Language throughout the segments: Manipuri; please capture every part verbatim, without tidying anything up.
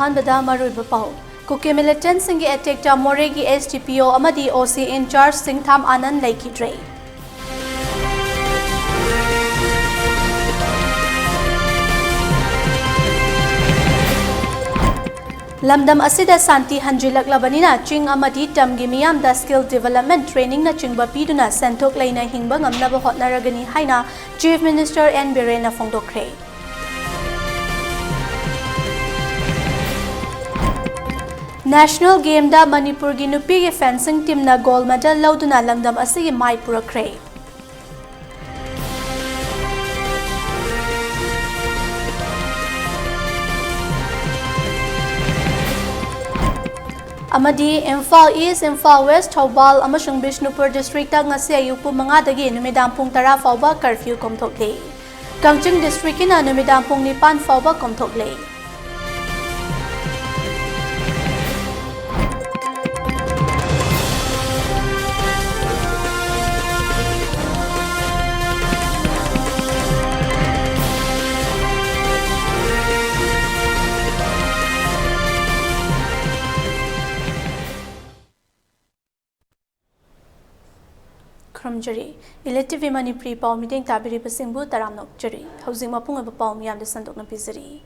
ꯑꯍꯥꯟꯕꯗ ꯃꯔꯨꯑꯣꯏꯕ ꯄꯥꯎ꯫ ꯀꯨꯀꯤ ꯃꯤꯂꯤꯇꯦꯟꯠꯁꯤꯡꯒꯤ ꯑꯦꯇꯦꯛꯇ ꯃꯣꯔꯦꯒꯤ ꯑꯦꯁ ꯗꯤ ꯄꯤ ꯑꯣ ꯑꯃꯗꯤ ꯑꯣ ꯁꯤ ꯏꯟꯆꯥꯔꯖ ꯆꯤꯡꯊꯥꯝ ꯑꯥꯅꯟꯗ ꯂꯩꯈꯤꯗ꯭ꯔꯦ꯫ ꯂꯝꯗꯝ ꯑꯁꯤꯗ ꯁꯥꯟꯇꯤ ꯍꯟꯖꯤꯜꯂꯛꯂꯕꯅꯤꯅ ꯆꯤꯡ ꯑꯃꯗꯤ ꯇꯝꯒꯤ ꯃꯤꯌꯥꯝꯗ skill development trainingꯅꯆꯤꯡꯕ ꯄꯤꯗꯨꯅ ꯁꯦꯟꯊꯣꯛ ꯂꯩꯅ ꯍꯤꯡꯕ ꯉꯝꯅꯕ ꯍꯣꯠꯅꯔꯒꯅꯤ ꯍꯥꯏꯅ Chief Minister ꯑꯦꯟ ꯕꯤꯔꯦꯟꯅ ꯐꯣꯡꯗꯣꯛꯈ꯭ꯔꯦ꯫ National Gameꯗ ꯃꯅꯤꯄꯨꯔꯒꯤ ꯅꯨꯄꯤꯒꯤ fencing teamꯅ gold medal ꯂꯧꯗꯨꯅ ꯂꯝꯗꯝ ꯑꯁꯤꯒꯤ ꯃꯥꯏ ꯄꯨꯔꯛꯈ꯭ꯔꯦ꯫ ꯑꯃꯗꯤ ꯏꯝꯐꯥꯜ ꯏꯁ꯭ꯠ, ꯏꯝꯐꯥꯜ ꯋꯦꯁ꯭ꯠ, ꯊꯧꯕꯥꯜ ꯑꯃꯁꯨꯡ ꯕꯤꯁꯅꯨꯄꯨꯔ districtꯇ ꯉꯁꯤ ꯑꯌꯨꯛ ꯄꯨꯡ ꯃꯉꯥꯗꯒꯤ ꯅꯨꯃꯤꯗꯥꯡ ꯄꯨꯡ ꯇꯔꯥ ꯐꯥꯎꯕ curfew ꯀꯣꯝꯊꯣꯛꯂꯤ꯫ ꯀꯛꯆꯤꯡ districtꯀꯤꯅ ꯅꯨꯃꯤꯗꯥꯡ ꯄꯨꯡ ꯅꯤꯄꯥꯟ ꯐꯥꯎꯕ ꯀꯣꯝꯊꯣꯛꯂꯤ꯫ ꯈꯨꯔꯨꯝꯖꯔꯤ꯫ Elite TV ꯃꯅꯤꯄꯨꯔꯤ ꯄꯥꯎ ꯃꯤꯠꯌꯦꯡ ꯇꯥꯕꯤꯔꯤꯕꯁꯤꯡꯕꯨ ꯇꯔꯥꯝꯅ ꯑꯣꯛꯆꯔꯤ꯫ ꯍꯧꯖꯤꯛ ꯃꯄꯨꯡ ꯑꯣꯏꯕ ꯄꯥꯎ ꯃꯤꯌꯥꯝꯗ ꯁꯟꯗꯣꯛꯅ ꯄꯤꯖꯔꯤ꯫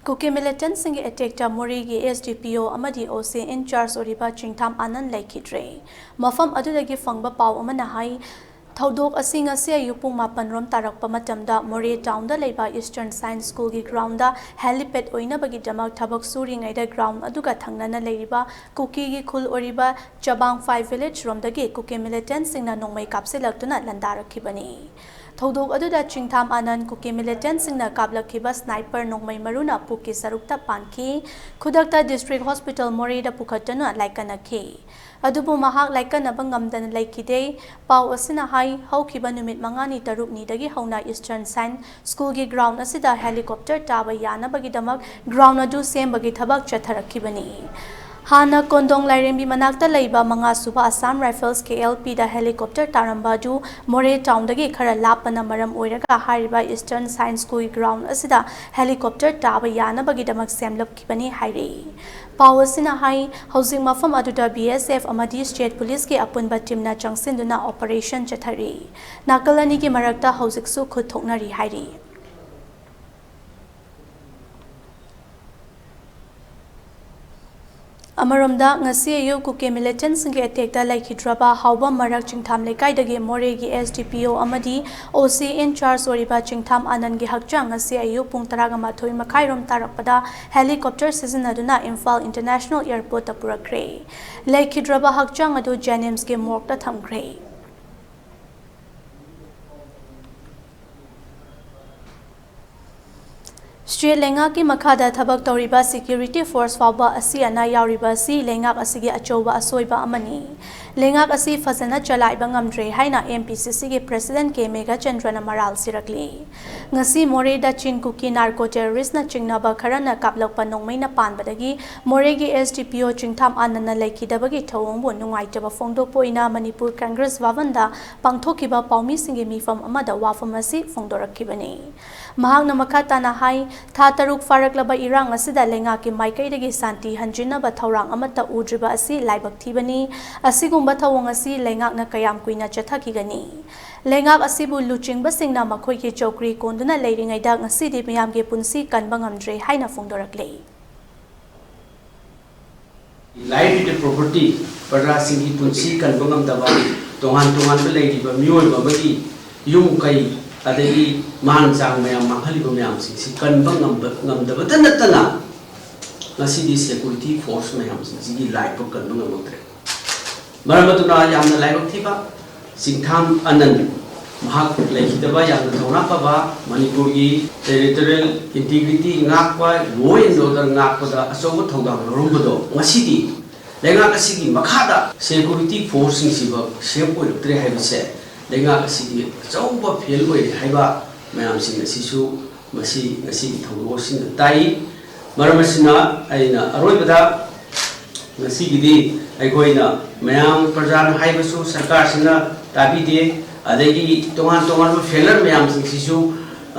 ꯀꯨꯀꯤ ꯃꯤꯂꯤꯇꯦꯟꯠꯁꯤꯡꯒꯤ ꯑꯦꯇꯦꯛꯇ ꯃꯣꯔꯦꯒꯤ ꯑꯦꯁ ꯗꯤ ꯄꯤ ꯑꯣ ꯑꯃꯗꯤ ꯑꯣ ꯁꯤ ꯏꯟꯆꯥꯔꯖ ꯑꯣꯏꯔꯤꯕ ꯆꯤꯡꯊꯥꯝ ꯑꯥꯅꯟꯗ ꯂꯩꯈꯤꯗ꯭ꯔꯦ꯫ ꯃꯐꯝ ꯑꯗꯨꯗꯒꯤ ꯐꯪꯕ ꯄꯥꯎ ꯑꯃꯅ ꯍꯥꯏ, ꯊꯧꯗꯣꯛ ꯑꯁꯤ ꯉꯁꯤ ꯑꯌꯨꯛ ꯄꯨꯡ ꯃꯥꯄꯟ ꯔꯣꯝ ꯇꯥꯔꯛꯄ ꯃꯇꯝꯗ ꯃꯣꯔꯦ ꯇꯥꯎꯟꯗ ꯂꯩꯕ Eastern Science Schoolꯒꯤ groundꯗ helipad ꯑꯣꯏꯅꯕꯒꯤꯗꯃꯛ ꯊꯕꯛ ꯁꯨꯔꯤꯉꯩꯗ ground ꯑꯗꯨꯒ ꯊꯪꯅꯅ ꯂꯩꯔꯤꯕ ꯀꯨꯀꯤꯒꯤ ꯈꯨꯜ ꯑꯣꯏꯔꯤꯕ ꯆꯕꯥꯡ ꯐꯥꯏꯚ village ꯔꯣꯝꯗꯒꯤ ꯀꯨꯀꯤ ꯃꯤꯂꯤꯇꯦꯟꯠꯁꯤꯡꯅ ꯅꯣꯡꯃꯩ ꯀꯥꯞꯁꯤꯜꯂꯛꯇꯨꯅ ꯂꯥꯟꯗꯥꯔꯛꯈꯤꯕꯅꯤ꯫ ꯊꯧꯗꯣꯛ ꯑꯗꯨꯗ ꯆꯤꯡꯊꯥꯝ ꯑꯥꯅꯟꯗ ꯀꯨꯀꯤ ꯃꯤꯂꯤꯇꯦꯟꯠꯁꯤꯡꯅ ꯀꯥꯞꯂꯛꯈꯤꯕ sniper ꯅꯣꯡꯃꯩ ꯃꯔꯨꯅ ꯄꯨꯛꯀꯤ ꯁꯔꯨꯛꯇ ꯄꯥꯟꯈꯤ꯫ ꯈꯨꯗꯛꯇ district hospital ꯃꯣꯔꯦꯗ ꯄꯨꯈꯠꯇꯨꯅ ꯂꯥꯏꯀꯠꯅꯈꯤ꯫ ꯑꯗꯨꯕꯨ ꯃꯍꯥꯛ ꯂꯥꯏꯀꯠꯅꯕ ꯉꯝꯗꯅ ꯂꯩꯈꯤꯗꯦ꯫ ꯄꯥꯎ ꯑꯁꯤꯅ ꯍꯥꯏ, ꯍꯧꯈꯤꯕ ꯅꯨꯃꯤꯠ ꯃꯉꯥꯅꯤ ꯇꯔꯨꯛꯅꯤꯗꯒꯤ ꯍꯧꯅ Eastern Science Schoolꯒꯤ ground ꯑꯁꯤꯗ helicopter ꯇꯥꯕ ꯌꯥꯅꯕꯒꯤꯗꯃꯛ ground ꯑꯗꯨ ꯁꯦꯝꯕꯒꯤ ꯊꯕꯛ ꯆꯠꯊꯔꯛꯈꯤꯕꯅꯤ꯫ ꯍꯥꯟꯅ ꯀꯣꯟꯗꯣꯡ ꯂꯥꯏꯔꯦꯝꯕꯤ ꯃꯅꯥꯛꯇ ꯂꯩꯕ ꯃꯉꯥ ꯁꯨꯕ Assam Rifles, ꯀꯦ ꯑꯦꯜ ꯄꯤꯗ helicopter ꯇꯥꯔꯝꯕ ꯑꯗꯨ ꯃꯣꯔꯦ townꯗꯒꯤ ꯈꯔ ꯂꯥꯞꯄꯅ ꯃꯔꯝ ꯑꯣꯏꯔꯒ ꯍꯥꯏꯔꯤꯕ Eastern Science School ground ꯑꯁꯤꯗ helicopter ꯇꯥꯕ ꯌꯥꯅꯕꯒꯤꯗꯃꯛ ꯁꯦꯝꯂꯛꯈꯤꯕꯅꯤ ꯍꯥꯏꯔꯤ꯫ ꯄꯥꯎ ꯑꯁꯤꯅ ꯍꯥꯏ, ꯍꯧꯖꯤꯛ ꯃꯐꯝ ꯑꯗꯨꯗ B S F ꯑꯃꯗꯤ state policeꯀꯤ ꯑꯄꯨꯟꯕ teamꯅ ꯆꯪꯁꯤꯟꯗꯨꯅ operation ꯆꯠꯊꯔꯤ꯫ ꯅꯥꯀꯜ ꯑꯅꯤꯒꯤ ꯃꯔꯛꯇ ꯍꯧꯖꯤꯛꯁꯨ ꯈꯨꯠ ꯊꯣꯛꯅꯔꯤ ꯍꯥꯏꯔꯤ꯫ ꯑꯃꯔꯣꯝꯗ, ꯉꯁꯤ ꯑꯌꯨꯛ ꯀꯨꯀꯤ militantꯁꯤꯡꯒꯤ attackꯇ ꯂꯩꯈꯤꯗ꯭ꯔꯕ ꯍꯥꯎꯕꯝ ꯃꯔꯛ ꯆꯤꯡꯊꯥꯝ ꯂꯩꯀꯥꯏꯗꯒꯤ ꯃꯣꯔꯦꯒꯤ S D P O ꯑꯃꯗꯤ O C in charge ꯑꯣꯏꯔꯤꯕ ꯆꯤꯡꯊꯥꯝ ꯑꯅꯟꯒꯤ ꯍꯛꯆꯥꯡ ꯉꯁꯤ ꯑꯌꯨꯛ ꯄꯨꯡ ꯇꯔꯥꯒ ꯃꯥꯊꯣꯏ ꯃꯈꯥꯏꯔꯣꯝ ꯇꯥꯔꯛꯄꯗ helicopter ꯁꯤꯖꯤꯟꯅꯗꯨꯅ ꯏꯝꯐꯥꯜ International Airportꯇ ꯄꯨꯔꯛꯈ꯭ꯔꯦ꯫ ꯂꯩꯈꯤꯗ꯭ꯔꯕ ꯍꯛꯆꯥꯡ ꯑꯗꯨ JNIMSꯀꯤ morgueꯇ ꯊꯝꯈ꯭ꯔꯦ꯫ State ꯂꯩꯉꯥꯛꯀꯤ ꯃꯈꯥꯗ ꯊꯕꯛ ꯇꯧꯔꯤꯕ security force ꯐꯥꯎꯕ ꯑꯁꯤ ꯑꯅꯥ ꯌꯥꯎꯔꯤꯕ ꯑꯁꯤ ꯂꯩꯉꯥꯛ ꯑꯁꯤꯒꯤ ꯑꯆꯧꯕ ꯑꯁꯣꯏꯕ ꯑꯃꯅꯤ꯫ ꯂꯩꯉꯥꯛ ꯑꯁꯤ ꯐꯖꯅ ꯆꯂꯥꯏꯕ ꯉꯝꯗ꯭ꯔꯦ ꯍꯥꯏꯅ M P C Cꯒꯤ president ꯀꯦ ꯃꯦꯘꯆꯟꯗ꯭ꯔꯅ ꯃꯔꯥꯜ ꯁꯤꯔꯛꯂꯤ꯫ ꯉꯁꯤ ꯃꯣꯔꯦꯗ ꯆꯤꯡ ꯀꯨꯀꯤ narco terroristꯅ ꯆꯤꯡꯅꯕ ꯈꯔꯅ ꯀꯥꯞꯂꯛꯄ ꯅꯣꯡꯃꯩꯅ ꯄꯥꯟꯕꯗꯒꯤ ꯃꯣꯔꯦꯒꯤ S D P O ꯆꯤꯡꯊꯥꯝ ꯑꯅꯟꯅ ꯂꯩꯈꯤꯗꯕꯒꯤ ꯊꯧꯑꯣꯡꯕꯨ ꯅꯨꯡꯉꯥꯏꯇꯕ ꯐꯣꯡꯗꯣꯛꯄ ꯑꯣꯏꯅ ꯃꯅꯤꯄꯨꯔ Congress ꯚꯕꯟꯗ ꯄꯥꯡꯊꯣꯛꯈꯤꯕ ꯄꯥꯎꯃꯤꯁꯤꯡꯒꯤ ꯃꯤꯐꯝ ꯑꯃꯗ ꯋꯥꯐꯝ ꯑꯁꯤ ꯐꯣꯡꯗꯣꯔꯛꯈꯤꯕꯅꯤ꯫ ꯃꯍꯥꯛꯅ ꯃꯈꯥ ꯇꯥꯅ ꯍꯥꯏ, ꯊꯥ ꯇꯔꯨꯛ ꯐꯥꯔꯛꯂꯕ ꯏꯔꯥꯡ ꯑꯁꯤꯗ ꯂꯩꯉꯥꯛꯀꯤ ꯃꯥꯏꯀꯩꯗꯒꯤ ꯁꯥꯟꯇꯤ ꯍꯟꯖꯤꯟꯅꯕ ꯊꯧꯔꯥꯡ ꯑꯃꯠꯇ ꯎꯗ꯭ꯔꯤꯕ ꯑꯁꯤ ꯂꯥꯏꯕꯛ ꯊꯤꯕꯅꯤ꯫ ꯑꯁꯤꯒꯨꯝꯕ ꯊꯧꯑꯣꯡ ꯑꯁꯤ ꯂꯩꯉꯥꯛꯅ ꯀꯌꯥꯝ ꯀꯨꯏꯅ ꯆꯠꯊꯈꯤꯒꯅꯤ? ꯂꯩꯉꯥꯛ ꯑꯁꯤꯕꯨ ꯂꯨꯆꯤꯡꯕꯁꯤꯡꯅ ꯃꯈꯣꯏꯒꯤ ꯆꯧꯀ꯭ꯔꯤ ꯀꯣꯟꯗꯨꯅ ꯂꯩꯔꯤꯉꯩꯗ ꯉꯁꯤꯗꯤ ꯃꯤꯌꯥꯝꯒꯤ ꯄꯨꯟꯁꯤ ꯀꯟꯕ ꯉꯝꯗ꯭ꯔꯦ ꯍꯥꯏꯅ ꯐꯣꯡꯗꯣꯔꯛꯂꯤ꯫ Life is a property, ꯄ꯭ꯔꯖꯥꯁꯤꯡꯒꯤ ꯄꯨꯟꯁꯤ ꯀꯟꯕ ꯉꯝꯗꯕ, ꯇꯣꯉꯥꯟ ꯇꯣꯉꯥꯟꯕ ꯂꯩꯔꯤꯕ ꯃꯤꯑꯣꯏꯕ ꯑꯃꯒꯤ ꯌꯨꯝ ꯀꯩ, ꯑꯗꯒꯤ ꯃꯍꯥꯟ ꯆꯥꯡ ꯃꯌꯥꯝ ꯃꯥꯡꯍꯜꯂꯤꯕ ꯃꯌꯥꯝꯁꯤꯡꯁꯤ ꯀꯟꯕ ꯉꯝꯕ, ꯉꯝꯗꯕꯇ ꯅꯠꯇꯅ, ꯉꯁꯤꯗꯤ security force ꯃꯌꯥꯝꯁꯤꯡꯁꯤꯒꯤ life ꯐꯥꯎ ꯀꯟꯕ ꯉꯝꯃꯛꯇ꯭ꯔꯦ꯫ ꯃꯔꯝ ꯑꯗꯨꯅ ꯌꯥꯝꯅ ꯂꯥꯏꯕꯛ ꯊꯤꯕ, ꯆꯤꯡꯊꯥꯝ ꯑꯅꯟ ꯃꯍꯥꯛ ꯂꯩꯈꯤꯗꯕ ꯌꯥꯝꯅ ꯊꯧꯅꯥ ꯐꯕ, ꯃꯅꯤꯄꯨꯔꯒꯤ territorial integrity ꯉꯥꯛꯄ, law and order ꯉꯥꯛꯄꯗ ꯑꯆꯧꯕ ꯊꯧꯗꯥꯡ ꯂꯧꯔꯝꯕꯗꯣ ꯉꯁꯤꯗꯤ ꯂꯩꯉꯥꯛ ꯑꯁꯤꯒꯤ ꯃꯈꯥꯗ security forceꯁꯤꯡꯁꯤꯐꯥꯎ safe ꯑꯣꯏꯔꯛꯇ꯭ꯔꯦ ꯍꯥꯏꯕꯁꯦ ꯂꯩꯉꯥꯛ ꯑꯁꯤꯒꯤ ꯑꯆꯧꯕ fail ꯑꯣꯏꯔꯦ ꯍꯥꯏꯕ ꯃꯌꯥꯝꯁꯤꯡ ꯑꯁꯤꯁꯨ ꯃꯁꯤ ꯉꯁꯤꯒꯤ ꯊꯧꯗꯣꯛ ꯑꯁꯤꯅ ꯇꯥꯛꯏ꯫ ꯃꯔꯝ ꯑꯁꯤꯅ ꯑꯩꯅ ꯑꯔꯣꯏꯕꯗ ꯉꯁꯤꯒꯤꯗꯤ ꯑꯩꯈꯣꯏꯅ ꯃꯌꯥꯝ ꯄ꯭ꯔꯖꯥꯅ ꯍꯥꯏꯕꯁꯨ ꯁꯔꯀꯥꯔꯁꯤꯅ ꯇꯥꯕꯤꯗꯦ, ꯑꯗꯒꯤ ꯇꯣꯉꯥꯟ ꯇꯣꯉꯥꯟꯕ ꯐꯦꯂꯔ ꯃꯌꯥꯝꯁꯤꯡꯁꯤꯁꯨ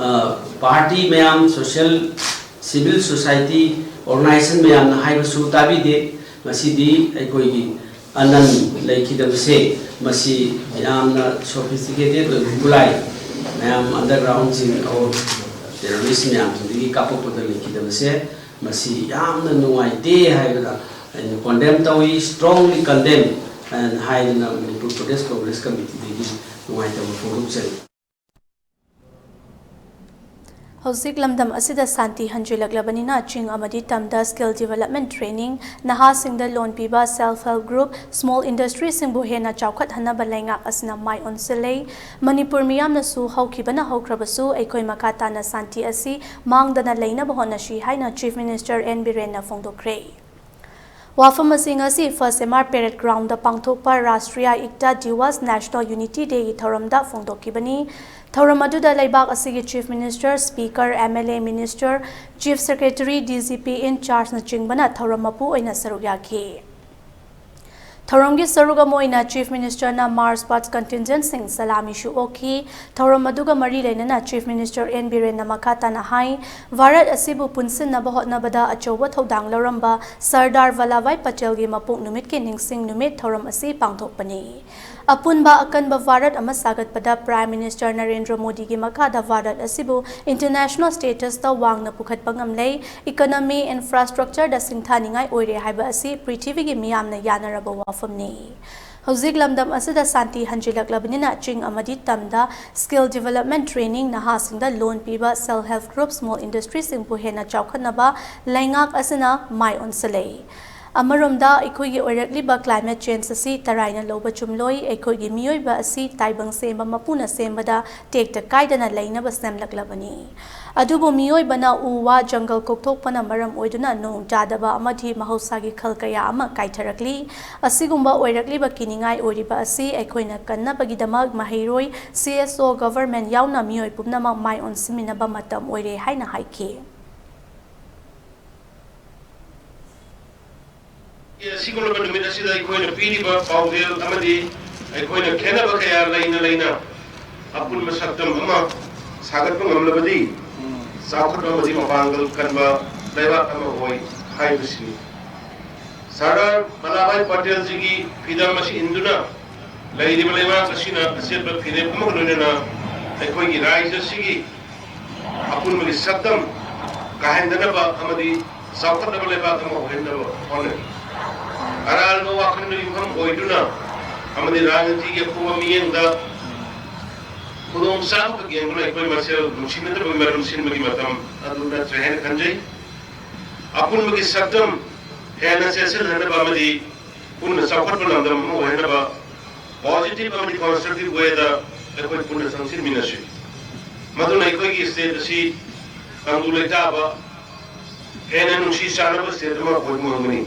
ꯄꯥꯔꯇꯤ ꯃꯌꯥꯝ, ꯁꯣꯁꯤꯌꯦꯜ, ꯁꯤꯚꯤꯜ ꯁꯣꯁꯥꯏꯇꯤ ꯑꯣꯔꯒꯅꯥꯏꯖꯦꯁꯟ ꯃꯌꯥꯝꯅ ꯍꯥꯏꯕꯁꯨ ꯇꯥꯕꯤꯗꯦ꯫ ꯉꯁꯤꯗꯤ ꯑꯩꯈꯣꯏꯒꯤ ꯑꯅꯟ ꯂꯩꯈꯤꯗꯕꯁꯦ ꯃꯁꯤ ꯌꯥꯝꯅ ꯁꯣꯐꯤꯁꯇꯤꯀꯦꯇꯦꯠ ꯑꯣꯏꯕ ꯈꯨꯠꯂꯥꯏ ꯃꯌꯥꯝ ꯑꯟꯗꯔꯒ꯭ꯔꯥꯎꯟꯁꯤꯡ ꯑꯣꯔ ꯇꯦꯔꯣꯔꯤꯁ ꯃꯌꯥꯝꯁꯤꯡꯗꯒꯤ ꯀꯥꯞꯄꯛꯄꯗ ꯂꯩꯈꯤꯗꯕꯁꯦ ꯃꯁꯤ ꯌꯥꯝꯅ ꯅꯨꯡꯉꯥꯏꯇꯦ ꯍꯥꯏꯕꯗ ꯑꯩꯅ ꯀꯣꯟꯗꯦꯝ ꯇꯧꯏ, ꯁ꯭ꯇꯔꯣꯡꯂꯤ ꯀꯟꯗꯦꯝ ꯍꯥꯏꯗꯨꯅ ꯃꯅꯤꯄꯨꯔ ꯄ꯭ꯔꯗꯦꯁ ꯄ꯭ꯔꯣꯒ꯭ꯔꯦꯁ ꯀꯃꯤꯇꯤꯗꯒꯤ ꯅꯨꯡꯉꯥꯏꯇꯕ ꯐꯣꯡꯗꯣꯛꯆꯔꯤ꯫ ꯍꯧꯖꯤꯛ ꯂꯝꯗꯝ ꯑꯁꯤꯗ ꯁꯥꯟꯇꯤ ꯍꯟꯖꯤꯜꯂꯛꯂꯕꯅꯤꯅ ꯆꯤꯡ ꯑꯃꯗꯤ ꯇꯝꯗ ꯁ꯭ꯀꯤꯜ ꯗꯤꯚꯦꯂꯞꯃꯦꯟ ꯇ꯭ꯔꯦꯅꯤꯡ, ꯅꯍꯥꯁꯤꯡꯗ ꯂꯣꯟ ꯄꯤꯕ, ꯁꯦꯜꯐ ꯍꯦꯜꯞ ꯒ꯭ꯔꯨꯞ, ꯁ꯭ꯃꯣꯜ ꯏꯟꯗꯁꯇ꯭ꯔꯤꯁꯤꯡꯕꯨ ꯍꯦꯟꯅ ꯆꯥꯎꯈꯠꯍꯟꯅꯕ ꯂꯩꯉꯥꯛ ꯑꯁꯤꯅ ꯃꯥꯏ ꯑꯣꯟꯁꯤꯜꯂꯦ꯫ ꯃꯅꯤꯄꯨꯔ ꯃꯤꯌꯥꯝꯅꯁꯨ ꯍꯧꯈꯤꯕꯅ ꯍꯧꯈ꯭ꯔꯕꯁꯨ ꯑꯩꯈꯣꯏ ꯃꯈꯥ ꯇꯥꯅ ꯁꯥꯟꯇꯤ ꯑꯁꯤ ꯃꯥꯡꯗꯅ ꯂꯩꯅꯕ ꯍꯣꯠꯅꯁꯤ ꯍꯥꯏꯅ ꯆꯤꯐ ꯃꯤꯅꯤꯁꯇꯔ ꯑꯦꯟ ꯕꯤꯔꯦꯟꯅ ꯐꯣꯡꯗꯣꯛꯈ꯭ꯔꯦ꯫ ꯋꯥꯐꯝ ꯑꯁꯤ ꯉꯁꯤ first M R parade ground ꯄꯥꯡꯊꯣꯛꯄ ꯔꯥꯁꯇ꯭ꯔꯤꯌꯥ ꯏꯛꯇꯥ ꯗꯤꯋꯥꯁ ꯅꯦꯁꯅꯦꯜ ꯌꯨꯅꯤꯇꯤ ꯗꯦꯒꯤ ꯊꯧꯔꯝꯗ ꯐꯣꯡꯗꯣꯛꯈꯤꯕꯅꯤ꯫ ꯊꯧꯔꯝ ꯑꯗꯨꯗ ꯂꯩꯕꯥꯛ ꯑꯁꯤꯒꯤ chief minister, speaker, M L A, minister, chief secretary, D G P ꯏꯟ ꯆꯥꯔꯖꯅꯆꯤꯡꯕꯅ ꯊꯧꯔꯝ ꯃꯄꯨ ꯑꯣꯏꯅ ꯁꯔꯨꯛ ꯌꯥꯈꯤ꯫ ꯊꯧꯔꯝꯒꯤ ꯁꯔꯨꯛ ꯑꯃ ꯑꯣꯏꯅ ꯆꯤꯐ ꯃꯤꯅꯤꯁꯇꯔꯅ ꯃꯥꯔꯆ ꯄꯥꯁ ꯀꯟꯇꯤꯟꯖꯦꯟꯁꯤꯡ ꯁꯂꯥꯃꯤꯁꯨ ꯑꯣꯛꯈꯤ꯫ ꯊꯧꯔꯝ ꯑꯗꯨꯒ ꯃꯔꯤ ꯂꯩꯅꯅ ꯆꯤꯐ ꯃꯤꯅꯤꯁꯇꯔ ꯑꯦꯟ ꯕꯤꯔꯦꯟꯅ ꯃꯈꯥ ꯇꯥꯅ ꯍꯥꯏ, ꯚꯥꯔꯠ ꯑꯁꯤꯕꯨ ꯄꯨꯟꯁꯤꯟꯅꯕ ꯍꯣꯠꯅꯕꯗ ꯑꯆꯧꯕ ꯊꯧꯗꯥꯡ ꯂꯧꯔꯝꯕ ꯁꯔꯗꯥꯔ ꯚꯜꯂꯥꯚꯥꯏ ꯄꯇꯦꯜꯒꯤ ꯃꯄꯣꯛ ꯅꯨꯃꯤꯠꯀꯤ ꯅꯤꯡꯁꯤꯡ ꯅꯨꯃꯤꯠ ꯊꯧꯔꯝ ꯑꯁꯤ ꯄꯥꯡꯊꯣꯛꯄꯅꯤ꯫ ꯑꯄꯨꯟꯕ ꯑꯀꯟꯕ ꯚꯥꯔꯠ ꯑꯃ ꯁꯥꯒꯠꯄꯗ ꯄ꯭ꯔꯥꯏꯝ ꯃꯤꯅꯤꯁꯇꯔ ꯅꯔꯦꯟꯗ꯭ꯔ ꯃꯣꯗꯤꯒꯤ ꯃꯈꯥꯗ ꯚꯥꯔꯠ ꯑꯁꯤꯕꯨ ꯏꯟꯇꯔꯅꯦꯁꯅꯦꯜ ꯁ꯭ꯇꯦꯇꯁꯇ ꯋꯥꯡꯅ ꯄꯨꯈꯠꯄ ꯉꯝꯂꯦ, ꯏꯀꯣꯅꯣꯃꯤ, ꯏꯟꯐ꯭ꯔꯥꯁ꯭ꯇ꯭ꯔꯛꯆꯔꯗ ꯁꯤꯡꯊꯥꯅꯤꯡꯉꯥꯏ ꯑꯣꯏꯔꯦ ꯍꯥꯏꯕ ꯑꯁꯤ ꯄ꯭ꯔꯤꯊꯤꯕꯤꯒꯤ ꯃꯤꯌꯥꯝꯅ ꯌꯥꯅꯔꯕ ꯋꯥꯐꯝꯅꯤ꯫ ꯍꯧꯖꯤꯛ ꯂꯝꯗꯝ ꯑꯁꯤꯗ ꯁꯥꯟꯇꯤ ꯍꯟꯖꯤꯜꯂꯛꯂꯕꯅꯤꯅ ꯆꯤꯡ ꯑꯃꯗꯤ ꯇꯝꯗ ꯁ꯭ꯀꯤꯜ ꯗꯤꯚꯦꯂꯞꯃꯦꯟ ꯇ꯭ꯔꯦꯅꯤꯡ, ꯅꯍꯥꯁꯤꯡꯗ ꯂꯣꯟ ꯄꯤꯕ, ꯁꯦꯜꯐ ꯍꯦꯜꯞ ꯒ꯭ꯔꯨꯞ, ꯁ꯭ꯃꯣꯜ ꯏꯟꯗꯁꯇ꯭ꯔꯤꯁꯤꯡꯕꯨ ꯍꯦꯟꯅ ꯆꯥꯎꯈꯠꯅꯕ ꯂꯩꯉꯥꯛ ꯑꯁꯤꯅ ꯃꯥꯏ ꯑꯣꯟꯁꯤꯜꯂꯦ꯫ ꯑꯃꯔꯣꯝꯗ ꯑꯩꯈꯣꯏꯒꯤ ꯑꯣꯏꯔꯛꯂꯤꯕ ꯀ꯭ꯂꯥꯏꯃꯦꯠ ꯆꯦꯟꯖ ꯑꯁꯤ ꯇꯔꯥꯏꯅ ꯂꯧꯕ ꯆꯨꯝꯂꯣꯏ꯫ ꯑꯩꯈꯣꯏꯒꯤ ꯃꯤꯑꯣꯏꯕ ꯑꯁꯤ ꯇꯥꯏꯕꯪ ꯁꯦꯝꯕ ꯃꯄꯨꯅ ꯁꯦꯝꯕꯗ ꯇꯦꯛꯇ ꯀꯥꯏꯗꯅ ꯂꯩꯅꯕ ꯁꯦꯝꯂꯛꯂꯕꯅꯤ꯫ ꯑꯗꯨꯕꯨ ꯃꯤꯑꯣꯏꯕꯅ ꯎ ꯋꯥ, ꯖꯪꯒꯜ ꯀꯣꯛꯊꯣꯛꯄꯅ ꯃꯔꯝ ꯑꯣꯏꯗꯨꯅ ꯅꯣꯡ ꯇꯥꯗꯕ ꯑꯃꯗꯤ ꯃꯍꯧꯁꯥꯒꯤ ꯈꯜ ꯀꯌꯥ ꯑꯃ ꯀꯥꯏꯊꯔꯛꯂꯤ꯫ ꯑꯁꯤꯒꯨꯝꯕ ꯑꯣꯏꯔꯛꯂꯤꯕ ꯀꯤꯅꯤꯡꯉꯥꯏ ꯑꯣꯏꯔꯤꯕ ꯑꯁꯤ ꯑꯩꯈꯣꯏꯅ ꯀꯟꯅꯕꯒꯤꯗꯃꯛ ꯃꯍꯩꯔꯣꯏ, ꯁꯤ ꯑꯦꯁ ꯑꯣ, ꯒꯚꯔꯟꯃꯦꯟꯠ ꯌꯥꯎꯅ ꯃꯤꯑꯣꯏ ꯄꯨꯝꯅꯃꯛ ꯃꯥꯏ ꯑꯣꯟꯁꯤꯟꯃꯤꯟꯅꯕ ꯃꯇꯝ ꯑꯣꯏꯔꯦ ꯍꯥꯏꯅ ꯍꯥꯏꯈꯤ꯫ ꯑꯁꯤꯒꯨꯝꯂꯕ ꯅꯨꯃꯤꯠ ꯑꯁꯤꯗ ꯑꯩꯈꯣꯏꯅ ꯄꯤꯔꯤꯕ ꯄꯥꯎꯖꯦꯜ ꯑꯃꯗꯤ ꯑꯩꯈꯣꯏꯅ ꯈꯦꯠꯅꯕ ꯀꯌꯥ ꯂꯩꯅ ꯂꯩꯅ ꯑꯄꯨꯟꯕ ꯁꯛꯇꯝ ꯑꯃ ꯁꯥꯒꯠꯄ ꯉꯝꯂꯕꯗꯤ ꯆꯥꯎꯈꯠꯄ ꯑꯃꯗꯤ ꯃꯄꯥꯡꯒꯜ ꯀꯟꯕ ꯂꯩꯕꯥꯛ ꯑꯃ ꯑꯣꯏ ꯍꯥꯏꯕꯁꯤꯅꯤ꯫ ꯁꯔꯗꯥꯔ ꯚꯜꯂꯚꯚꯥꯏ ꯄꯇꯦꯜꯖꯤꯒꯤ ꯐꯤꯗꯝ ꯑꯁꯤ ꯏꯟꯗꯨꯅ ꯂꯩꯔꯤꯕ ꯂꯩꯕꯥꯛ ꯑꯁꯤꯅ ꯑꯆꯦꯠꯄ ꯐꯤꯔꯦꯞ ꯑꯃꯒ ꯂꯣꯏꯅꯅ ꯑꯩꯈꯣꯏꯒꯤ ꯔꯥꯏꯖ꯭ꯌ ꯑꯁꯤꯒꯤ ꯑꯄꯨꯟꯕꯒꯤ ꯁꯛꯇꯝ ꯀꯥꯏꯍꯟꯗꯅꯕ ꯑꯃꯗꯤ ꯆꯥꯎꯈꯠꯂꯕ ꯂꯩꯕꯥꯛ ꯑꯃ ꯑꯣꯏꯍꯟꯅꯕ ꯍꯣꯠꯅꯔꯤ꯫ ꯑꯔꯥꯟꯕ ꯋꯥꯈꯜꯗ ꯌꯨꯝꯐꯝ ꯑꯣꯏꯗꯨꯅ ꯑꯃꯗꯤ ꯔꯥꯖꯅꯤꯇꯤꯒꯤ ꯑꯄꯨꯕ ꯃꯤꯠꯌꯦꯡꯗ ꯈꯨꯗꯣꯡꯆꯥꯕꯈꯛ ꯌꯦꯡꯗꯨꯅ ꯑꯩꯈꯣꯏ ꯃꯁꯦꯜ ꯅꯨꯡꯁꯤꯅꯗꯕꯒꯤ ꯃꯔꯝ ꯁꯤꯟꯕꯒꯤ ꯃꯇꯝ ꯑꯗꯨ ꯅꯠꯇ꯭ꯔꯦ ꯍꯥꯏꯅ ꯈꯟꯖꯩ꯫ ꯑꯄꯨꯟꯕꯒꯤ ꯁꯛꯇꯝ ꯍꯦꯟꯅ ꯆꯦꯠꯁꯤꯜꯍꯟꯅꯕ ꯑꯃꯗꯤ ꯄꯨꯟꯅ ꯆꯥꯎꯈꯠꯄ ꯂꯝꯗꯝ ꯑꯃ ꯑꯣꯏꯍꯟꯅꯕ positive ꯑꯃꯗꯤ constructive way ꯗ ꯑꯩꯈꯣꯏ ꯄꯨꯟꯅ ꯆꯪꯁꯤꯟꯃꯤꯟꯅꯁꯤ꯫ ꯃꯗꯨꯅ ꯑꯩꯈꯣꯏꯒꯤ state ꯑꯁꯤ ꯇꯪꯗꯨ ꯂꯩꯇꯥꯕ, ꯍꯦꯟꯅ ꯅꯨꯡꯁꯤ ꯆꯥꯟꯅꯕ state ꯑꯃ ꯑꯣꯏꯕ ꯉꯝꯒꯅꯤ꯫